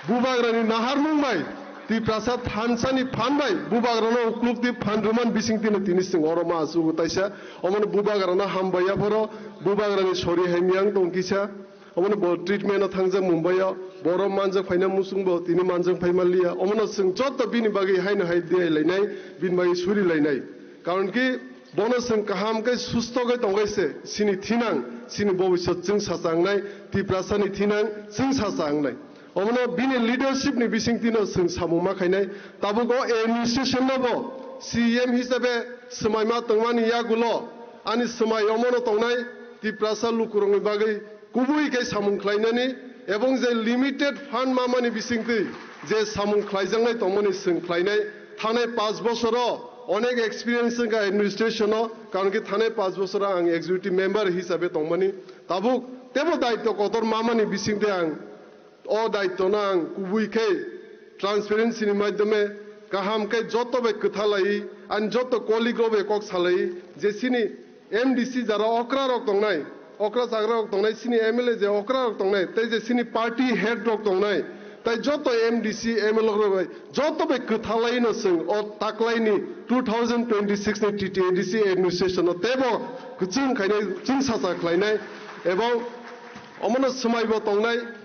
bubagrani naharmung bai, Tiprasa thansani phan bai bubagrano uklukti phan rwman bisingtino tini chwng oro ma asugo taisa, omono bubagrano hambai yapharo, bubagrani sori hai miyang tong kisa. Omono bo treatment o thangjak Mumbai o, borok manjak phaina muchung bo tini manjak phai manliya. Omono chwng joto bini bagwi haino hai diyai lainai, bini bagwi suri lainai. Karon ki bono chwng kaham khe susto khe tongkhe se chini thinang, chini bobisot chwng sacha wngnai, Tiprasa ni thinang chwng sacha wngnai. Omono bini leadership ni bisingtwi no chwng samung ma khainai. Tabuk o administration no bo C E M hisabe swmai ma tongmani yagulo ani swmai omono tongnai Tiprasa lukurokni bagwi kubui khe samung khlainani ebong je limited fund mamani bisingtwi je samung khlaijaknai tongmani chwng khlainai thanai panch bosoro onek experience wngkha administration o, karon khe thanai panch bochor ang executive member hisabe tongmani. Tabuk tebo daityo kotor mamani bisingtwi ang o daityo no ang kubui khe transparency ni maidhyome kaham khe joto bai kwthalai, ani joto colleague rok bai kok salai je chini M D C jara okra rok tongnai, okra chagra rok tongnai, chini M L A je okra rok tongnai, tei je chini party head rok tongnai, tei joto M D C, M L A rok bai joto bai kwthalai no chwng o taklai ni two thousand twenty-six ni T T A D C administration no tebo kwchwng khainai, chwng sacha khlainai, ebong omono swmai bo tongnai.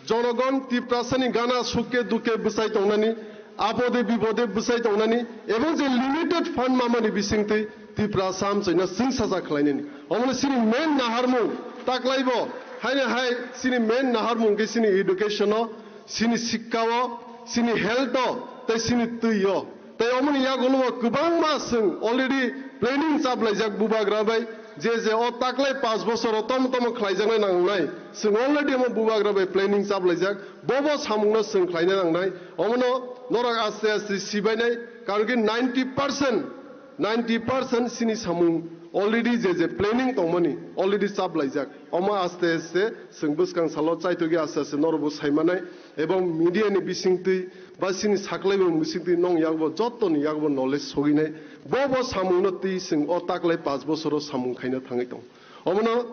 Jonogon Tiprasani gana sukke dukke bwsai tongnani, apode bipode bwsai tongnani, ebong je limited fund mamani bisingtwi Tiprasa amchaino chwng sacha khlainani. Omono chini main naharmung, taklaibo, haino hai chini main naharmung khe chini education o, chini sikka o, chini health o, tei chini twi o. Tei omoni yagulo bo kwbangma chwng already planning chaplaijak bubagra bai, je je o taklai panch bochor o tomo tomo khlaijaknai nangnai. Chwng already omo bubagra bai planning chaplaijak. Bo bo samungno chwng khlaina nangnai. Omono norok aste aste sibainai, karon khe ninety percent, ninety percent chini samung already je je planning tongmani already chaplaijak. Omo aste aste chwng bwskang salo chaitokya aste aste norokbo saimanai, ebong media ni bisingtwi ba chini saklaibung bisingtwi nong yakbo jottoni yakbo knowledge soginai. Bo bo samungno twi chwng o taklai panch bochoro samung khaina thangwi tongo. Omono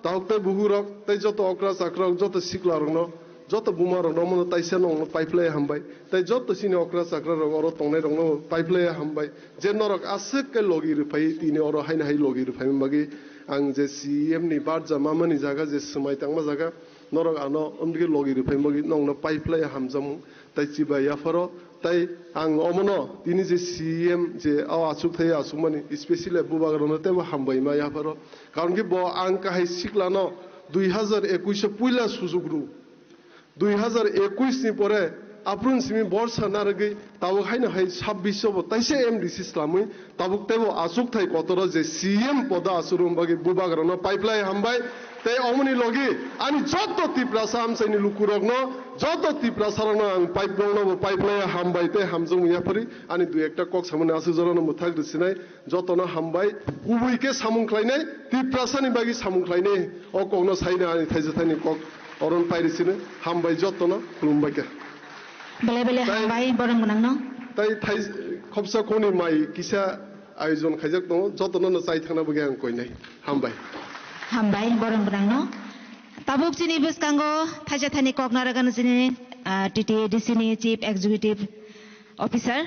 tahuk tei buhurok tei joto okra chakrok, joto siklarokno, joto bumarokno omono taisa nongno paiphlai hambai. Tei joto chini okra chakrarok oro tongnairokno paiphlai hambai. Je norok aswk khe logi rwphai tini oro haino hai logi rwphaimani bagwi ang je C E M ni barja mamani jaga je swmai tangma jaga norok ano omdigi logi rwphaimani bagwi nongno paiphlai hamjakmung tei chibai yapharo tei ang omono tini je C E M je o achukthai achukmani specially bubagrano teibo hambai ma yapharo karon khe bo ang kahai siklano dui hazar ekush o puila sujuk rw. Dui hazar ekush ni pore aphuru simi borsa narwgwi tabuk haino hai sabbish o bo taisa M D C swlamwi tabuk teibo achukthai kotoro je C M podo achuk rwna bagwi bubagrano paiphlai hambai. Tei omoni logi ani joto Tiprasa amchaini lukurokno, joto Tiprasarokno ang paiphlongno bo paiphlai hambai tei hamjakmung yaphari ani dui ekta kok samani aswk jorano mwthak rwsinai. Jotono hambai, kubui khe samung khlainai, Tiprasani bagwi samung khlainai, o kokno saina ani thaisa thaini kok oron pairi sino, hambai jotono, khulumbai khe. Belai belai Tai- hambai, borom gwnangno. Tai thai khopsa khoni mai kisa ayojon khaijak tongo, jotono no chai thangna bagwi ang koinai. Hambai. Hambai, borom gwnangno. Tabuk chini bwskango thaisa thaini kok narwgano chini, ah, T T A D C ni Chief Executive Officer.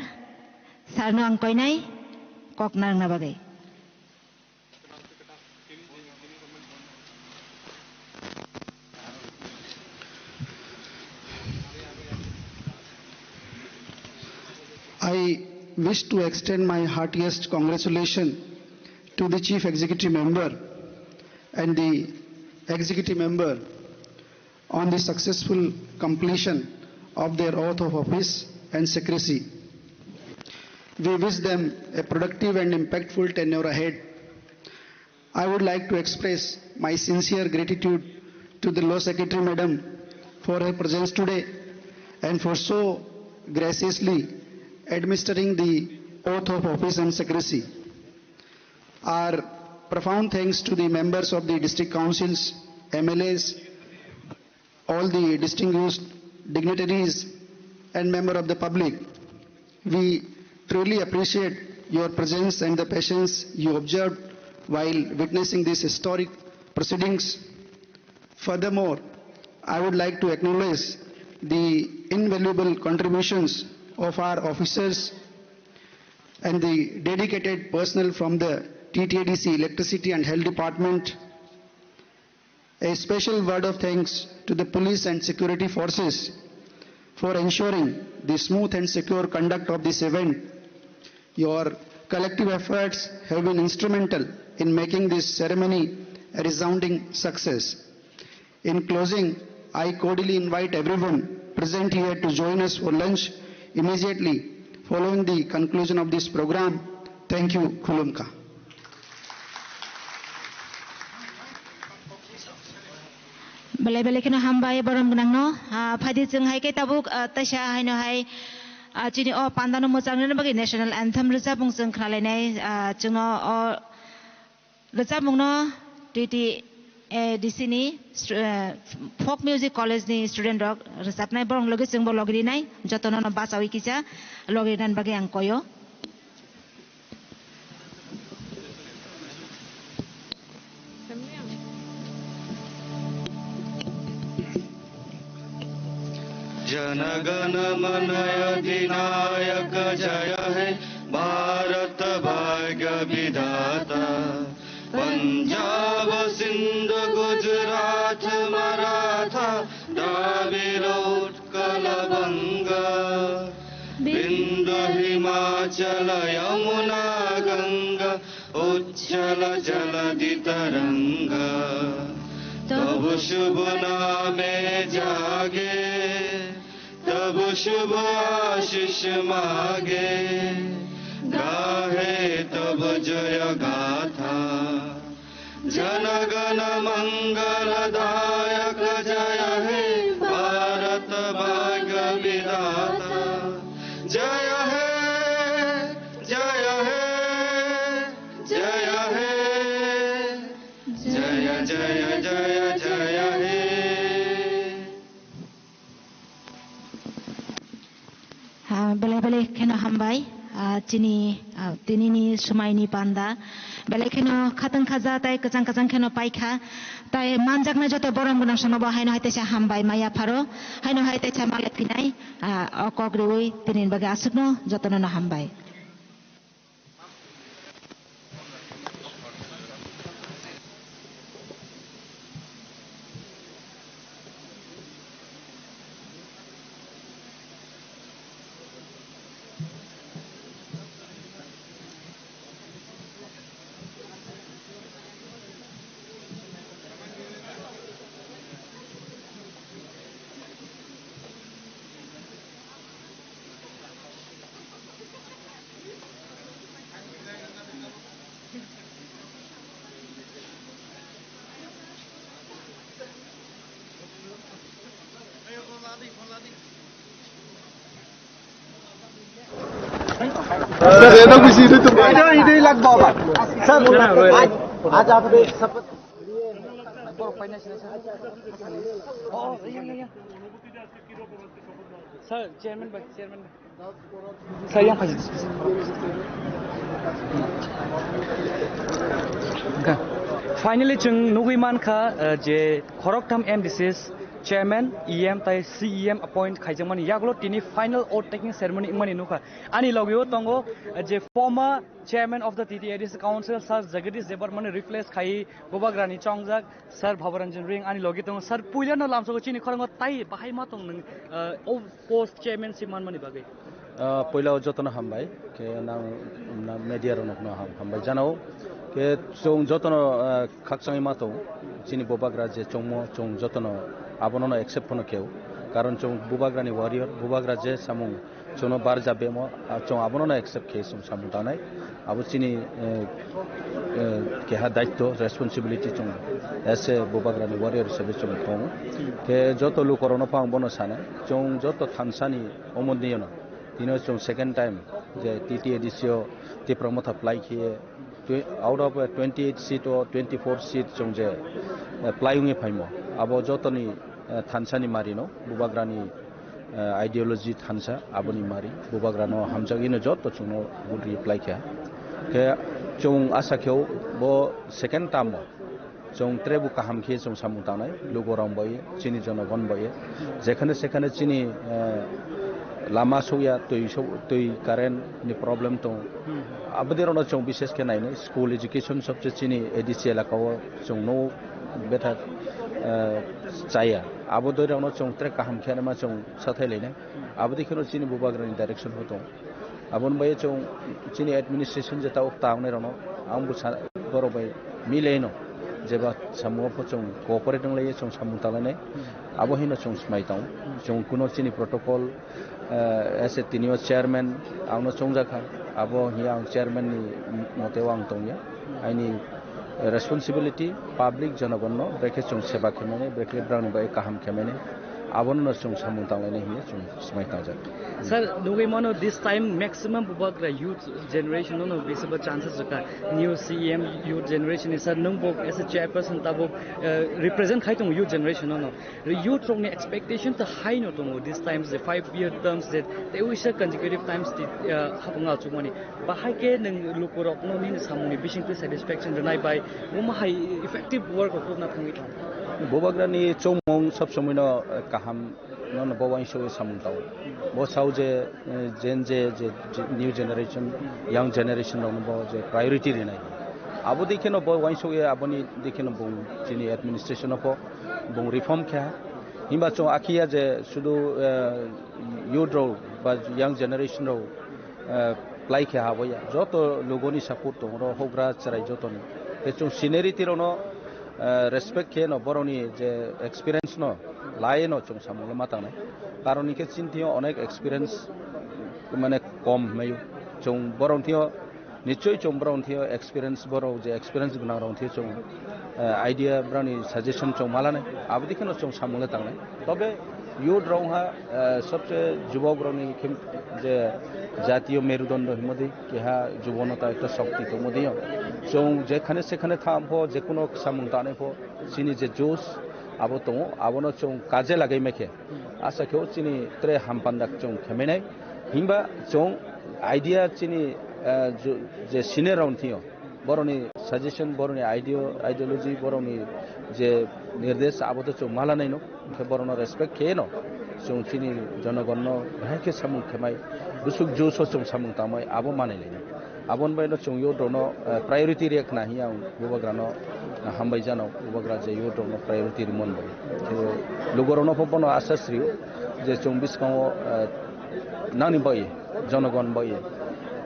Sir no ang koinai kok narwkna bagwi. I wish to extend my heartiest congratulations to the Chief Executive Member and the Executive Member on the successful completion of their oath of office and secrecy. We wish them a productive and impactful tenure ahead. I would like to express my sincere gratitude to the Law Secretary Madam for her presence today and for so graciously administering the oath of office and secrecy. Our profound thanks to the members of the district councils, M L As, all the distinguished dignitaries and member of the public. We truly appreciate your presence and the patience you observed while witnessing these historic proceedings. Furthermore, I would like to acknowledge the invaluable contributions of our officers and the dedicated personnel from the T T A D C Electricity and Health Department. A special word of thanks to the police and security forces for ensuring the smooth and secure conduct of this event. Your collective efforts have been instrumental in making this ceremony a resounding success. In closing, I cordially invite everyone present here to join us for lunch immediately following the conclusion of this program. Thank you. Khulumkha. Belai belai kheno hambai borom gwnangno. Ah, phaidi chwng hai khe tabuk, ah, taisa haino hai Ah, chini o pandano mwchang rwna bagwi national anthem rwchapmung chwng khnalainai. Ah, chwngno o rwchapmungno T T A D C ni stu-, eh, Folk Music College ni student rok rwchapnai, borok logi chwngbo logi rinai, jotono no bachawi kisa logi rinani bagwi ang koyo. जनगण मन अधिनायक जय हे भारत भाग्य विधाता। पंजाब सिंध गुजरात मराठा द्राविड़ उत्कल बंग। बिंद हिमाचल यमुना गंगा उच्छल जलधि तरंग। तब शुभ नामे जागे तब शुभ आशीष मागे, गाहे तब जय गाथा। जनगण मंगलदायक जय हे भारत भाग्य विधाता। जय हे, जय हे, जय हे, जय जय जय जय हे। Ah, belai belai kheno hambai, ah, chini, ah, tinini sumaini panda. Belai kheno khatang khaja tai kwchang kwchang kheno paikha. Tai manjaknai joto borom gwnang songno bo haino hai teisa hambai maya pharo. Haino hai teisa malai phinai, ah, o kok riwi tinini bagwi aswkno jotono no hambai. Sir, ये तो कुछ इधर तो इधर, इधर ही लग बाबा। सर, आज, आज आपने शपथ लिए हैं। सर, चेयरमैन भाई, चेयरमैन भाई। Sayang phaji. Finally, chwng nugwi mankha, uh, je khoroktham M D Cs chairman, E M tai C E M appoint khaijakmani yagulo tini final oath taking ceremony wngmani nukha. Ani logio tongo, uh, je former chairman of the T T A D C Council, Sir Jagadish Debbarmani replace khai Bubagrani chongjak, Sir Bhabaranjan Ring ani logi tongo. Sir, puilano lamsogo chini khorang o tai bahai ma tong nung, uh, o post chairmanship manmani bagwi? Ah, puila o jotono hambai, khe nang, nang media rokno ham-, hambai janao. Khe chwng jotono, ah, khakchangwi ma tong, chini Bubagra je chongmo, chwng jotono abono no accept phano kheo. Karon chwng Bubagrani warrior, Bubagra je samung chwngno barja bemo, ah, chwng abono no accept khe chwng samung tangnai. Abo chini, eh, eh, keha daitto, responsibility chwng as a Bubagrani warrior hisabe chwng tongo. Khe joto lukorokno pha ang bono sanai, chwng joto thansani omo dinono, tino chwng second time je T T A D C o Tipra Motha plai khiye, twe-, out of, eh, twenty eight seat o twenty four seat chwng je, eh, plai wngwi phaimo. Abo jotoni, eh, thansani marino, Bubagrani eh, ideology thansa, aboni mari, Bubagrano hamjagwino joto chwngno vote reply kha. Khe chwng asa kheo bo second term o chwng trebu kaham khe chwng samung tangnai, lukurok bai, chini jonogon bai. Jekhane sekhane chini, eh, lama sokya, twi sok-, twi current ni problem tong. Aboni rokno chwng bishes khe nainai, school education sobse chini A D C elaka o chwng no betha, eh, chaya. Abo doi rokno chwng tre kaham khe ma chwng sathai lainai. Abo dei kheno chini Bubagrani direction bo tongo. Aboni bai chwng chini administration je tabuk tangnai rokno ang bo sa-, borok bai milaino jeba samung pho chwng cooperate wng lai chwng samung tanglai nai. Abo hino chwng smai tongo. Chwng kuno chini protocol, eh, as a tinio chairman ang no chongjak kha. Abo hiya ang chairman ni mote o ang tongya. Aini responsibility public jonogon no brekhe chwng seba khe mani, brekhe brang bai kaham khe mani. Abono no chwng samung tanglainai hinwi chwng swmai tangjak. Sir, nugwi mano this time maximum bubagra youth generation no no bisaba chances jaka new C E M youth generation ni sir nung bo as a chairperson tabuk, uh, represent khai tongo youth generation no no. Youth rok ni expectation ta high no tongo this times the five year terms that they wish a consecutive times the, uh, hapung achukmani. Bahai khe nwng lukurokno nini samungni bisingtwi satisfaction rwnai bai omo hai effective work rok rwna thangwi thang. Bubagrani chongmung sob somoino, eh, kaham nono bo uansugwi samung tao. Bo sao je, eh, Gen Z, je, je new generation, young generation rokno bo je priority rinai. Abo dei kheno bo uansugwi aboni dei kheno bung chini administration o pho bung reform khe ha. Himba chwng akhiya je sudu, eh, youth rok ba young generation rok eh, plai khe haboya. Joto lugoni support tongo, oro houhgra chwrai jotoni. Tei chwng seniority rokno, eh, respect khe no borokni je experience no lai no chwng samung ma tangnai. Karon hwnkhe chini thio onek experience mane kom hwnwi. Chwng borok thio nichoi chwng borok thio experience borok je experience gwnang rok thio chwng, eh, idea borokni suggestion chwng ma lanai. Aboni kheno chwng samung le tangnai. Tobe youth rok ha, eh, sobse jubok rokni khe je jatiyo merudondo himodi keha jubono ta ekta shokti tongmodi yo. Chwng jekhane sekhane tham pho, jekuno samung tanai pho, chini je josh abo tongo, abono chwng kaje lagai maikhe. Asa khe o chini tre hampandak chwng khemenai. Himba chwng idea chini, eh, ju-, je senior rok thio. Borokni suggestion, borokni ideo-, ideology, borokni je nirdesh, abo to chwng ma lanai no, hwnkhe borokno respect khe no, chwng chini jonogonno bahai khe samung khe mai, bwswk juso chwng samung tangmai, abo manai lai no. Aboni bai no chwng youth rokno, eh, priority rek na hiya ang bubagrano, eh, hambai jano, bubagra je youth rokno priority rimon bai. Khe lugurokno pho bono asa srio je chwng bwskango, eh, nangni bai, jonogon bai,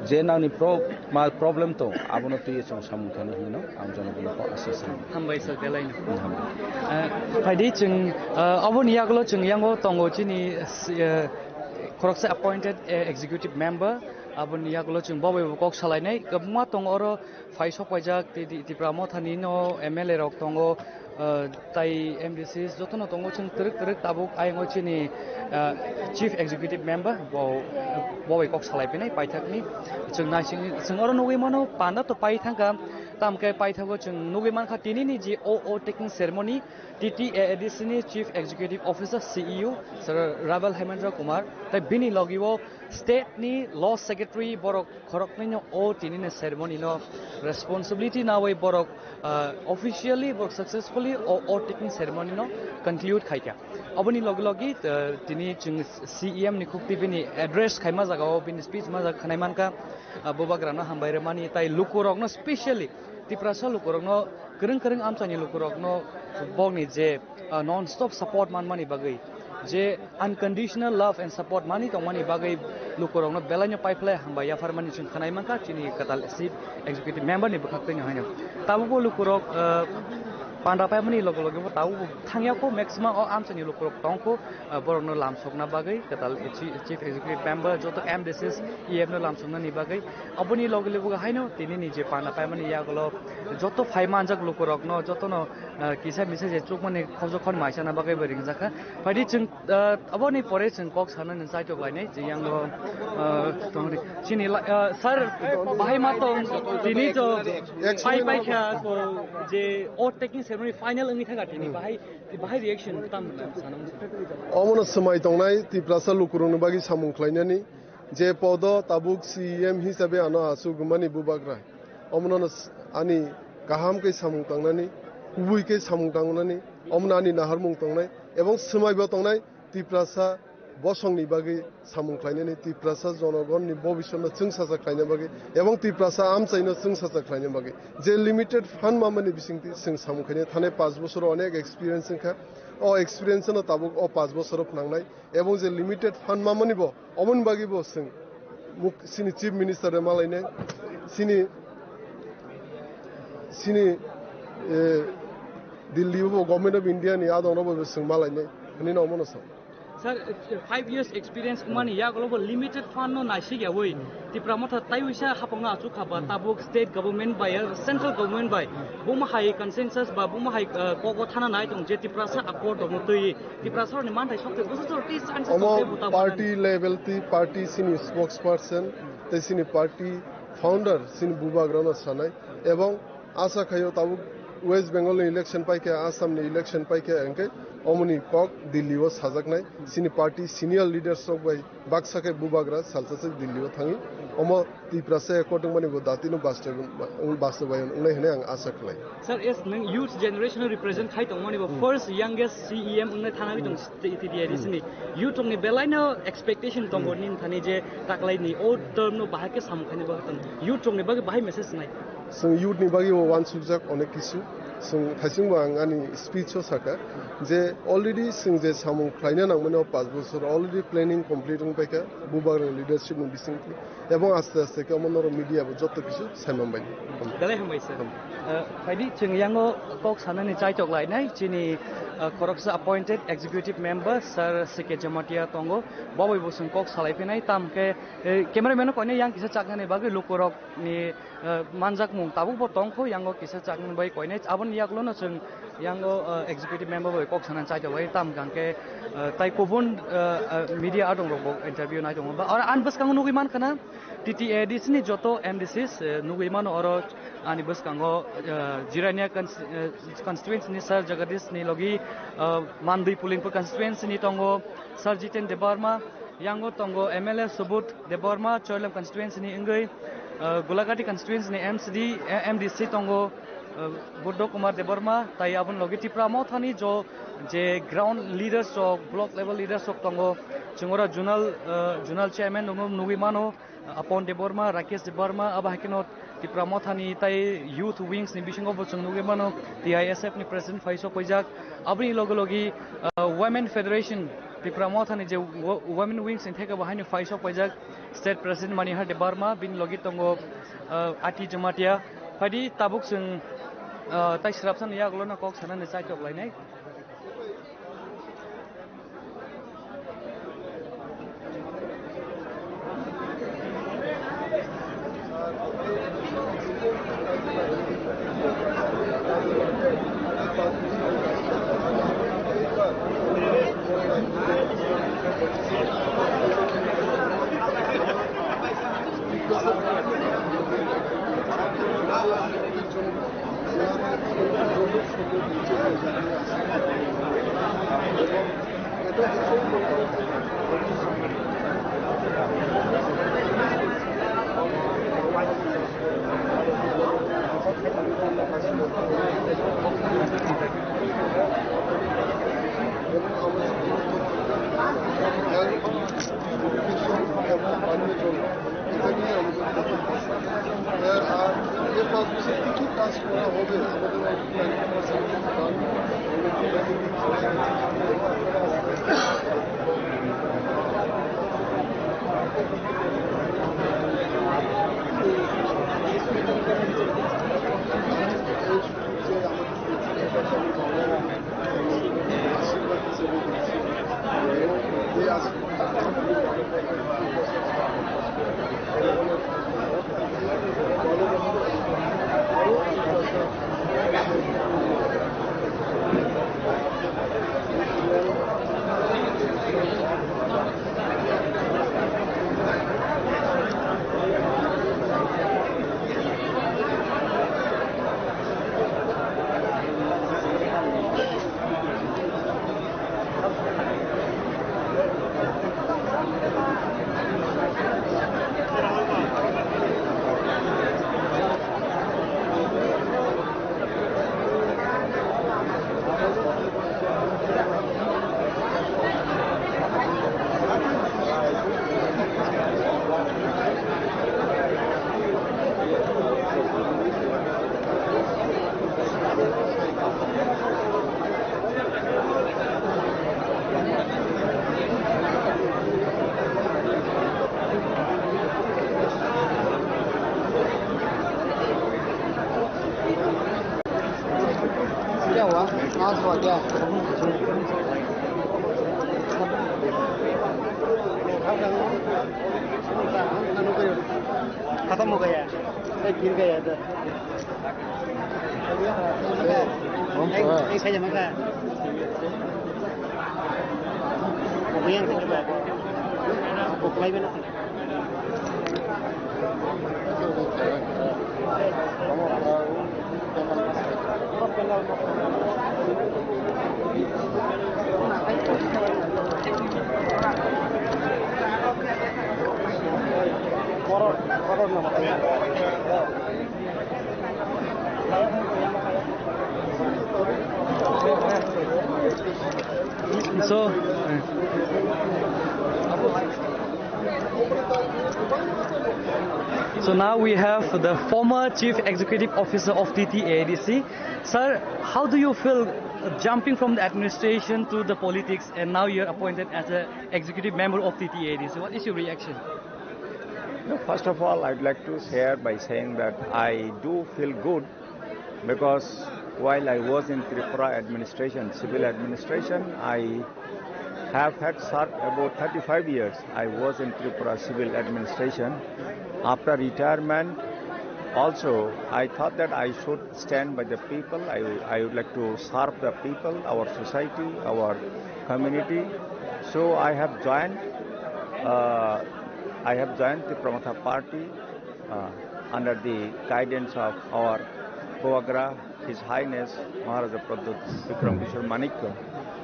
je nangni pro-, ma problem tong, abono twiwi chwng samung thani hino, ang jonogon kok aswk sani. Hambai sir, belai no. Hmm, hambai. Eh, phaidi chwng, eh, aboni yagulo chwng yango tongo chini, eh, khoroksa appointed, eh, executive member, aboni yagulo chwng bo bai bo kok salainai, kwbangma tongo oro phai sok paijak, Ti-, Ti-, Tipra Mothani no M L A rok tongo, eh, tai M D Cs jotono tongo, chwng twrwk twrwk tabuk ayang o chini, eh, Chief Executive Member bo, bo bai kok salai phinai paithakni. Chwng naising, chwng oro nugwi mano panda to pai thangkha, tamkhe paithago chwng nugwi mankha tinini je O O taking ceremony, T T A A D C ni Chief Executive Officer, C E O, Sir Raval Hemendra Kumar, tai bini logi o state ni Law Secretary borok khoroknwi no o tinini ceremony no responsibility nawi borok, ah, officially borok successfully o, o taking ceremony no conclude khaikha. Aboni logi logi, ah, tini chwng C E M ni khukti bini address khaima jaga o bini speech ma jaga khanai mankha, ah, bubagra no hambai rwmani tai lukurok no specially Tiprasa lukurok no kwrwng kwrwng amchaini lukurok no bokni je, ah, non stop support manmani bagwi je unconditional love and support mani tongmani bagwi lukurokno belaino paiphlai hambai yapharmani chwng khanai mankha chini kwtal Chief Executive Member ni bwkhaktwino haino. Tabukbo lukurok, ah, panda paimani loge loge bo tabukbo thangya kho, maximum o amchaini lukurok tong kho, ah, borokno lamsokna bagwi kwtal Chi-, Chief Executive Member joto M D Cs E M no lamsoknani bagwi. Aboni loge loge haino tinini je panda paimani yagulo joto phai manjak lukurokno jotono, ah, kisa misa je chukmani khojok khon maisana bagwi bo ringjakha. Phaidi chwng, ah, aboni pore chwng kok sanani chaitok lainai, je yango, ah, tongri. Chini la-, ah, sir, bahai ma tong, tini to pai pai kha, ko je oath taking ceremony final wngwi thangkha tini, bahai, bahai reaction tam sanang sir. Omono swmai tongnai Tiprasa lukurokni bagwi samung khlainani, je podo tabuk C E M hisabe ano asugumani bubagra. Omono s-, ani kaham khe samung tangnani, kubui khe samung tangnani, omono ani naharmung tongnai, ebong swmaibo tongnai, Tiprasa bosongni bagwi samung khlainani, Tiprasa jonogonni bobiswtno chwngsacha khlaina bagwi, ebong Tiprasa amchaino chwngsacha khlaina bagwi. Je limited fund mamani bisingtwi chwng samung khlainai, thani panch bosoro onek experience wngkha, o experience no tabuk o panch bosoro phnangnai, ebong je limited fund mamani bo, oboni bagwi bo chwng muk-, chini Chief Minister bai malainai, chini, chini, eh, Delhi bo Government of India ni adong rok bai bo chwng malainai, hwnwi no omono sa. Sir, five years experience wngmani yagulo bo limited fund no naisik yawi Tipra Motha taiwisa hapangno achuk kha ba tabuk state government bai, central government bai buma hai consensus ba buma hai, uh, kok o thana nai tong je Tiprasa accord rokno twi Tiprasa ni manthai sokte bwsa sor tei chance Omo tongte buta party level twi party sini spokesperson tei sini party founder sini bubagrano sanai ebong asa khaio tabuk West Bengal ni election paikha, Assam ni election paikha, hwnkhe omoni kok Delhi o sajaknai. Sini party senior leaders rok bai baksa khe bubagra salsa se Delhi o thangwi omo Tiprasa accord wngmani bo datino bastob-, bastobayon wngnai hwnwi ang asa khlai. Sir, as nwng youth generation no represent khai tongmani bo first youngest C E M wngnai thangwi tong T T A D C ni youth rokni belai no expectation tongo nini thani je taklai ni o term no bahai khe samung khaini bagwi tong youth rokni bagwi bahai message nai. Chwng youth ni bagwi bo uansukjak onek kisu. Chwng thaisingbo ang ani speech o sakha je already chwng je samung khlaina nangmani o panch bochor already planning complete wng paikha bubagrani leadership ni bisingtwi ebong aste aste khe omo norok media bo joto kisu saiman bai. Belai hambai sir. Ham. Uh, phaidi chwng yango kok sanani chaitok lainai chini, uh, khoroksa appointed executive member sir C K Jamatia tongo. Bo bai bo chwng kok salai phinai tam khe, eh, cameraman no koinai yang kisa chaknani bagwi lukurok ni, eh, manjakmung tabukbo tongkho, yango kisa chaknani bai koinai. Aboni yagulono chwng yango, eh, executive member bai kok sanani chaitok lai tam kang khe, eh, tai kubun, eh, eh, media adongrokbo interview nai tongo. Ba, oro ani bwskango nugwi mankha na T T A D C ni joto M D Cs, eh, nugwi mano oro ani bwskango, eh, Jirania cons-, eh, constituency ni Sir Jagadish ni logi, eh, Mandwi Pulinpur constituency ni tongo Sir Jiten Debbarma, yango tongo M L A Subodh Debbarma, Choilam constituency ni wngwi, uh, Gulagati constituency ni M C D, eh, M D C tongo, uh, Buddha Kumar Debbarma, tai aboni logi Tipra Mothani jo je ground leaders rok, block level leaders rok tongo, chwng oro zonal, uh, zonal chairman rokno nugwi mano, Apon Debbarma, Rakesh Debbarma, abo hai kheno Tipra Mothani tai youth wings ni bisingo bo chwng nugwi mano, T I S F ni president phai sok paijak. Aboni logi logi, ah, Women Federation Tipra Mothani je wo-, Women Wings ni theke bo haino phai sok paijak state president Manihar Debbarma, bini logi tongo, ah, Ati Jamatia. Phaidi tabuk chwng, ah, tai srapsani yagulono kok sanani chaitok lainai. क्या हुआ? पाँच सौ क्या? खत्म हो गया है, गिर गया इधर। Ang, ang saya maka. Kukuyan kita. Kukulay ba na? So, uh, so now we have the former chief executive officer of T T A D C. Sir, how do you feel, uh, jumping from the administration to the politics, and now you're appointed as an executive member of T T A D C? What is your reaction? First of all, I'd like to share by saying that I do feel good because while I was in Tripura administration, civil administration, I have had served about thirty-five years. I was in Tripura civil administration. After retirement, also, I thought that I should stand by the people. I, I would like to serve the people, our society, our community. So I have joined, uh, I have joined the Pramatha party, uh, under the guidance of our Bubagra, His Highness Maharaja Pradyut Bikram Kishore Manikya,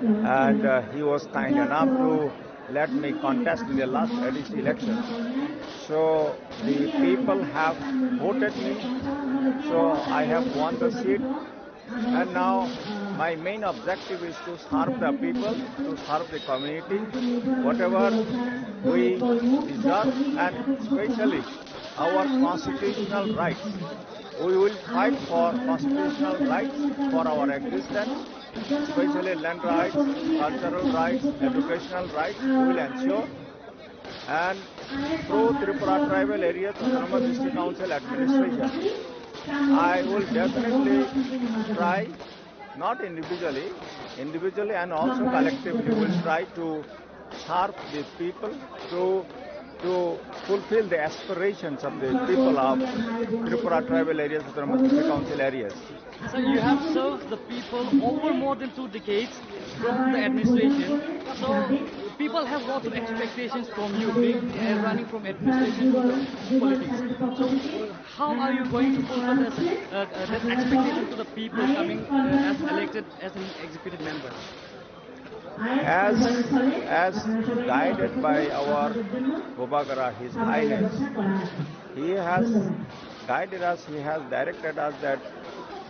and, uh, he was kind enough to let me contest in the last A D C election. So the people have voted me, so I have won the seat. And now my main objective is to serve the people, to serve the community, whatever we deserve, and especially our constitutional rights. We will fight for constitutional rights, for our existence, especially land rights, cultural rights, educational rights. We will ensure. And through Tripura Tribal Areas Autonomous District Council Administration, I will definitely try, not individually, individually and also collectively, will try to serve the people, to, to fulfill the aspirations of the people of Tripura Tribal Areas Autonomous District Council areas. So you have served the people over more than two decades from the administration. So people have lots of expectations from you, being, uh, running from administration to the politics. So how are you going to fulfill this, uh, uh, that expectation to the people coming, uh, as elected as an executive member? As, as guided by our Bubagra, His Highness, he has guided us, he has directed us that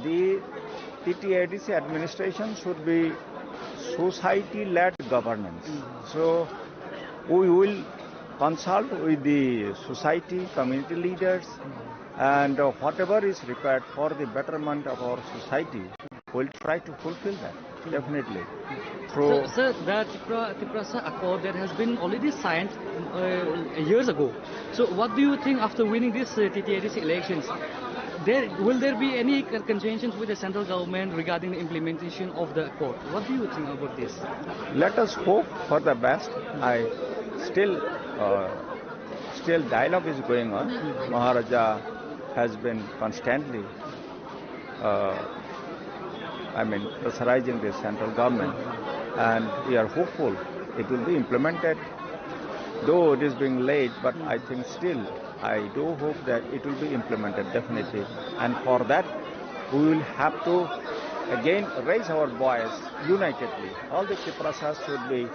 the T T A D C administration should be society-led governance. So we will consult with the society, community leaders, and, uh, whatever is required for the betterment of our society, we'll try to fulfill that, definitely. So, through sir, the Tipra-, Tiprasa Accord that has been already signed, uh, years ago. So, what do you think after winning this, uh, T T A D C elections? There, will there be any con-, contentions with the central government regarding the implementation of the accord? What do you think about this? Let us hope for the best. I still, uh, still dialogue is going on. Maharaja has been constantly, uh, I mean, pressurizing the central government, and we are hopeful it will be implemented. Though it is being late, but I think still I do hope that it will be implemented definitely. And for that, we will have to again raise our voice unitedly. All the Tiprasas should be,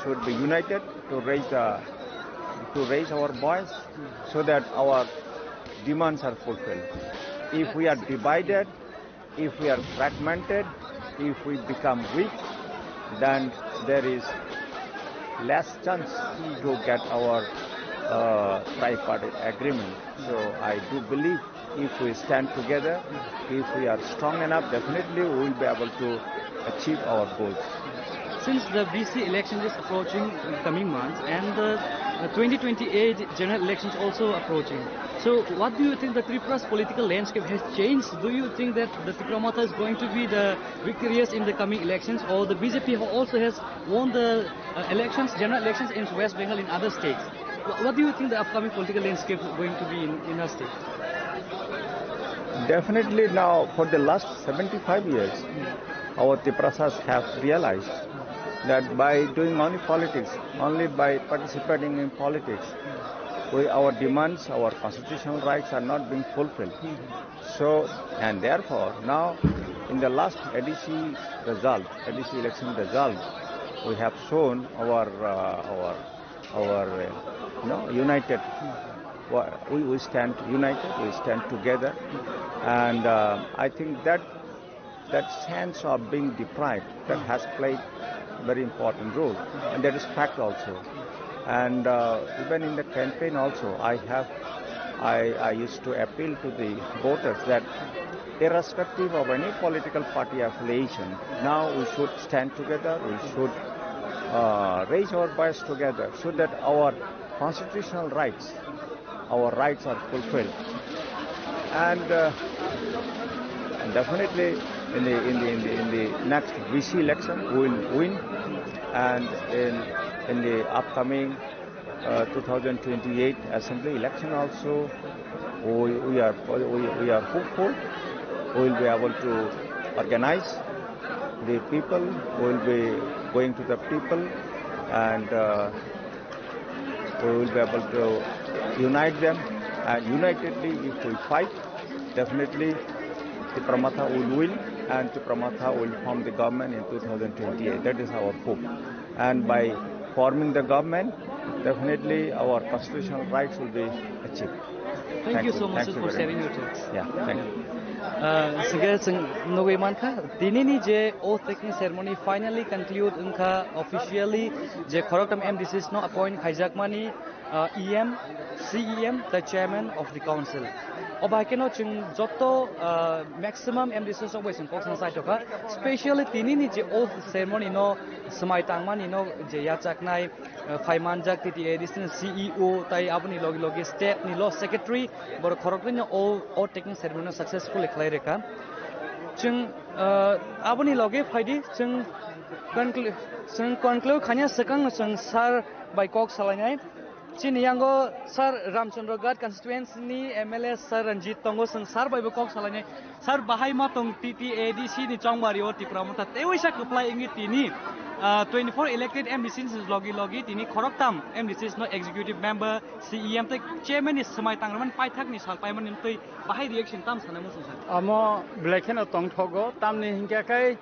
should be united to raise the, to raise our voice so that our demands are fulfilled. If we are divided, if we are fragmented, if we become weak, then there is less chance to get our, uh, tripartite agreement. So I do believe if we stand together, if we are strong enough, definitely we will be able to achieve our goals. Since the B C election is approaching in coming months, and the Uh, twenty twenty-eight general elections also approaching. So, what do you think, the Tripura's political landscape has changed? Do you think that the Tipra Motha is going to be the victorious in the coming elections, or the B J P also has won the uh, elections, general elections in West Bengal, in other states? Wh- What do you think the upcoming political landscape is going to be in, in our state? Definitely now, for the last seventy-five years, our Tiprasas have realized that by doing only politics, only by participating in politics, we, our demands, our constitutional rights are not being fulfilled. So, and therefore, now in the last A D C result, A D C election result, we have shown our, uh, our, our, uh, you know, united. We, we stand united, we stand together, and uh, I think that that sense of being deprived that has played very important role, and that is fact also. And uh, even in the campaign also, I have, I, I used to appeal to the voters that irrespective of any political party affiliation, now we should stand together, we should uh, raise our voice together so that our constitutional rights, our rights are fulfilled. And uh, definitely in the, in the, in the, in the next V C election, we will win. And in, in the upcoming uh, two thousand twenty-eight assembly election also, we, we, are, we, we are hopeful we will be able to organize the people, we will be going to the people, and uh, we will be able to unite them, and unitedly, if we fight, definitely Tipra Motha will win, and Tipra Motha will form the government in two thousand twenty-eight. That is our hope. And by forming the government, definitely our constitutional rights will be achieved. Thank you so much for sharing your thoughts. Yeah, thank you. Singke chwng nugwi mankha, tinini je oath taking ceremony finally conclude wngkha officially, je khoroktham M D Cs no appoint khaijakmani, uh, E M, C E M, the chairman of the council. Obo hai kheno chwng joto, uh, maximum M D Cs rok bai chwng kok sana chai tongkha, specially tinini je oath ceremony no swmai tangmani no je yachaknai, uh, phaimanjak T T A D C ni C E O tai aboni logi logi state ni law secretary, borok khoroknwi no o, o taking ceremony no successfully khlai rwkha. Chwng, uh, aboni logi phaidi chwng conclu-, chwng conclude khanya swkang chwng sir bai kok salainai. Chini yango sir Ramchandra Ghat constituency ni M L A sir Ranjit tongo, chwng sir bai bo kok salainai. Sir, bahai ma tong T T A D C ni chongmari o Tipra Motha tewi sa kwplai wngwi tini, ah, twenty-four elected M D Cs logi logi tini khoroktham M D Cs no executive member, C E M tei chairman ni swmai tangrwmani paithak ni sal paimani twi bahai reaction tam sana muchung sir? Amo belai kheno tongthogo, tamni hinkhe khe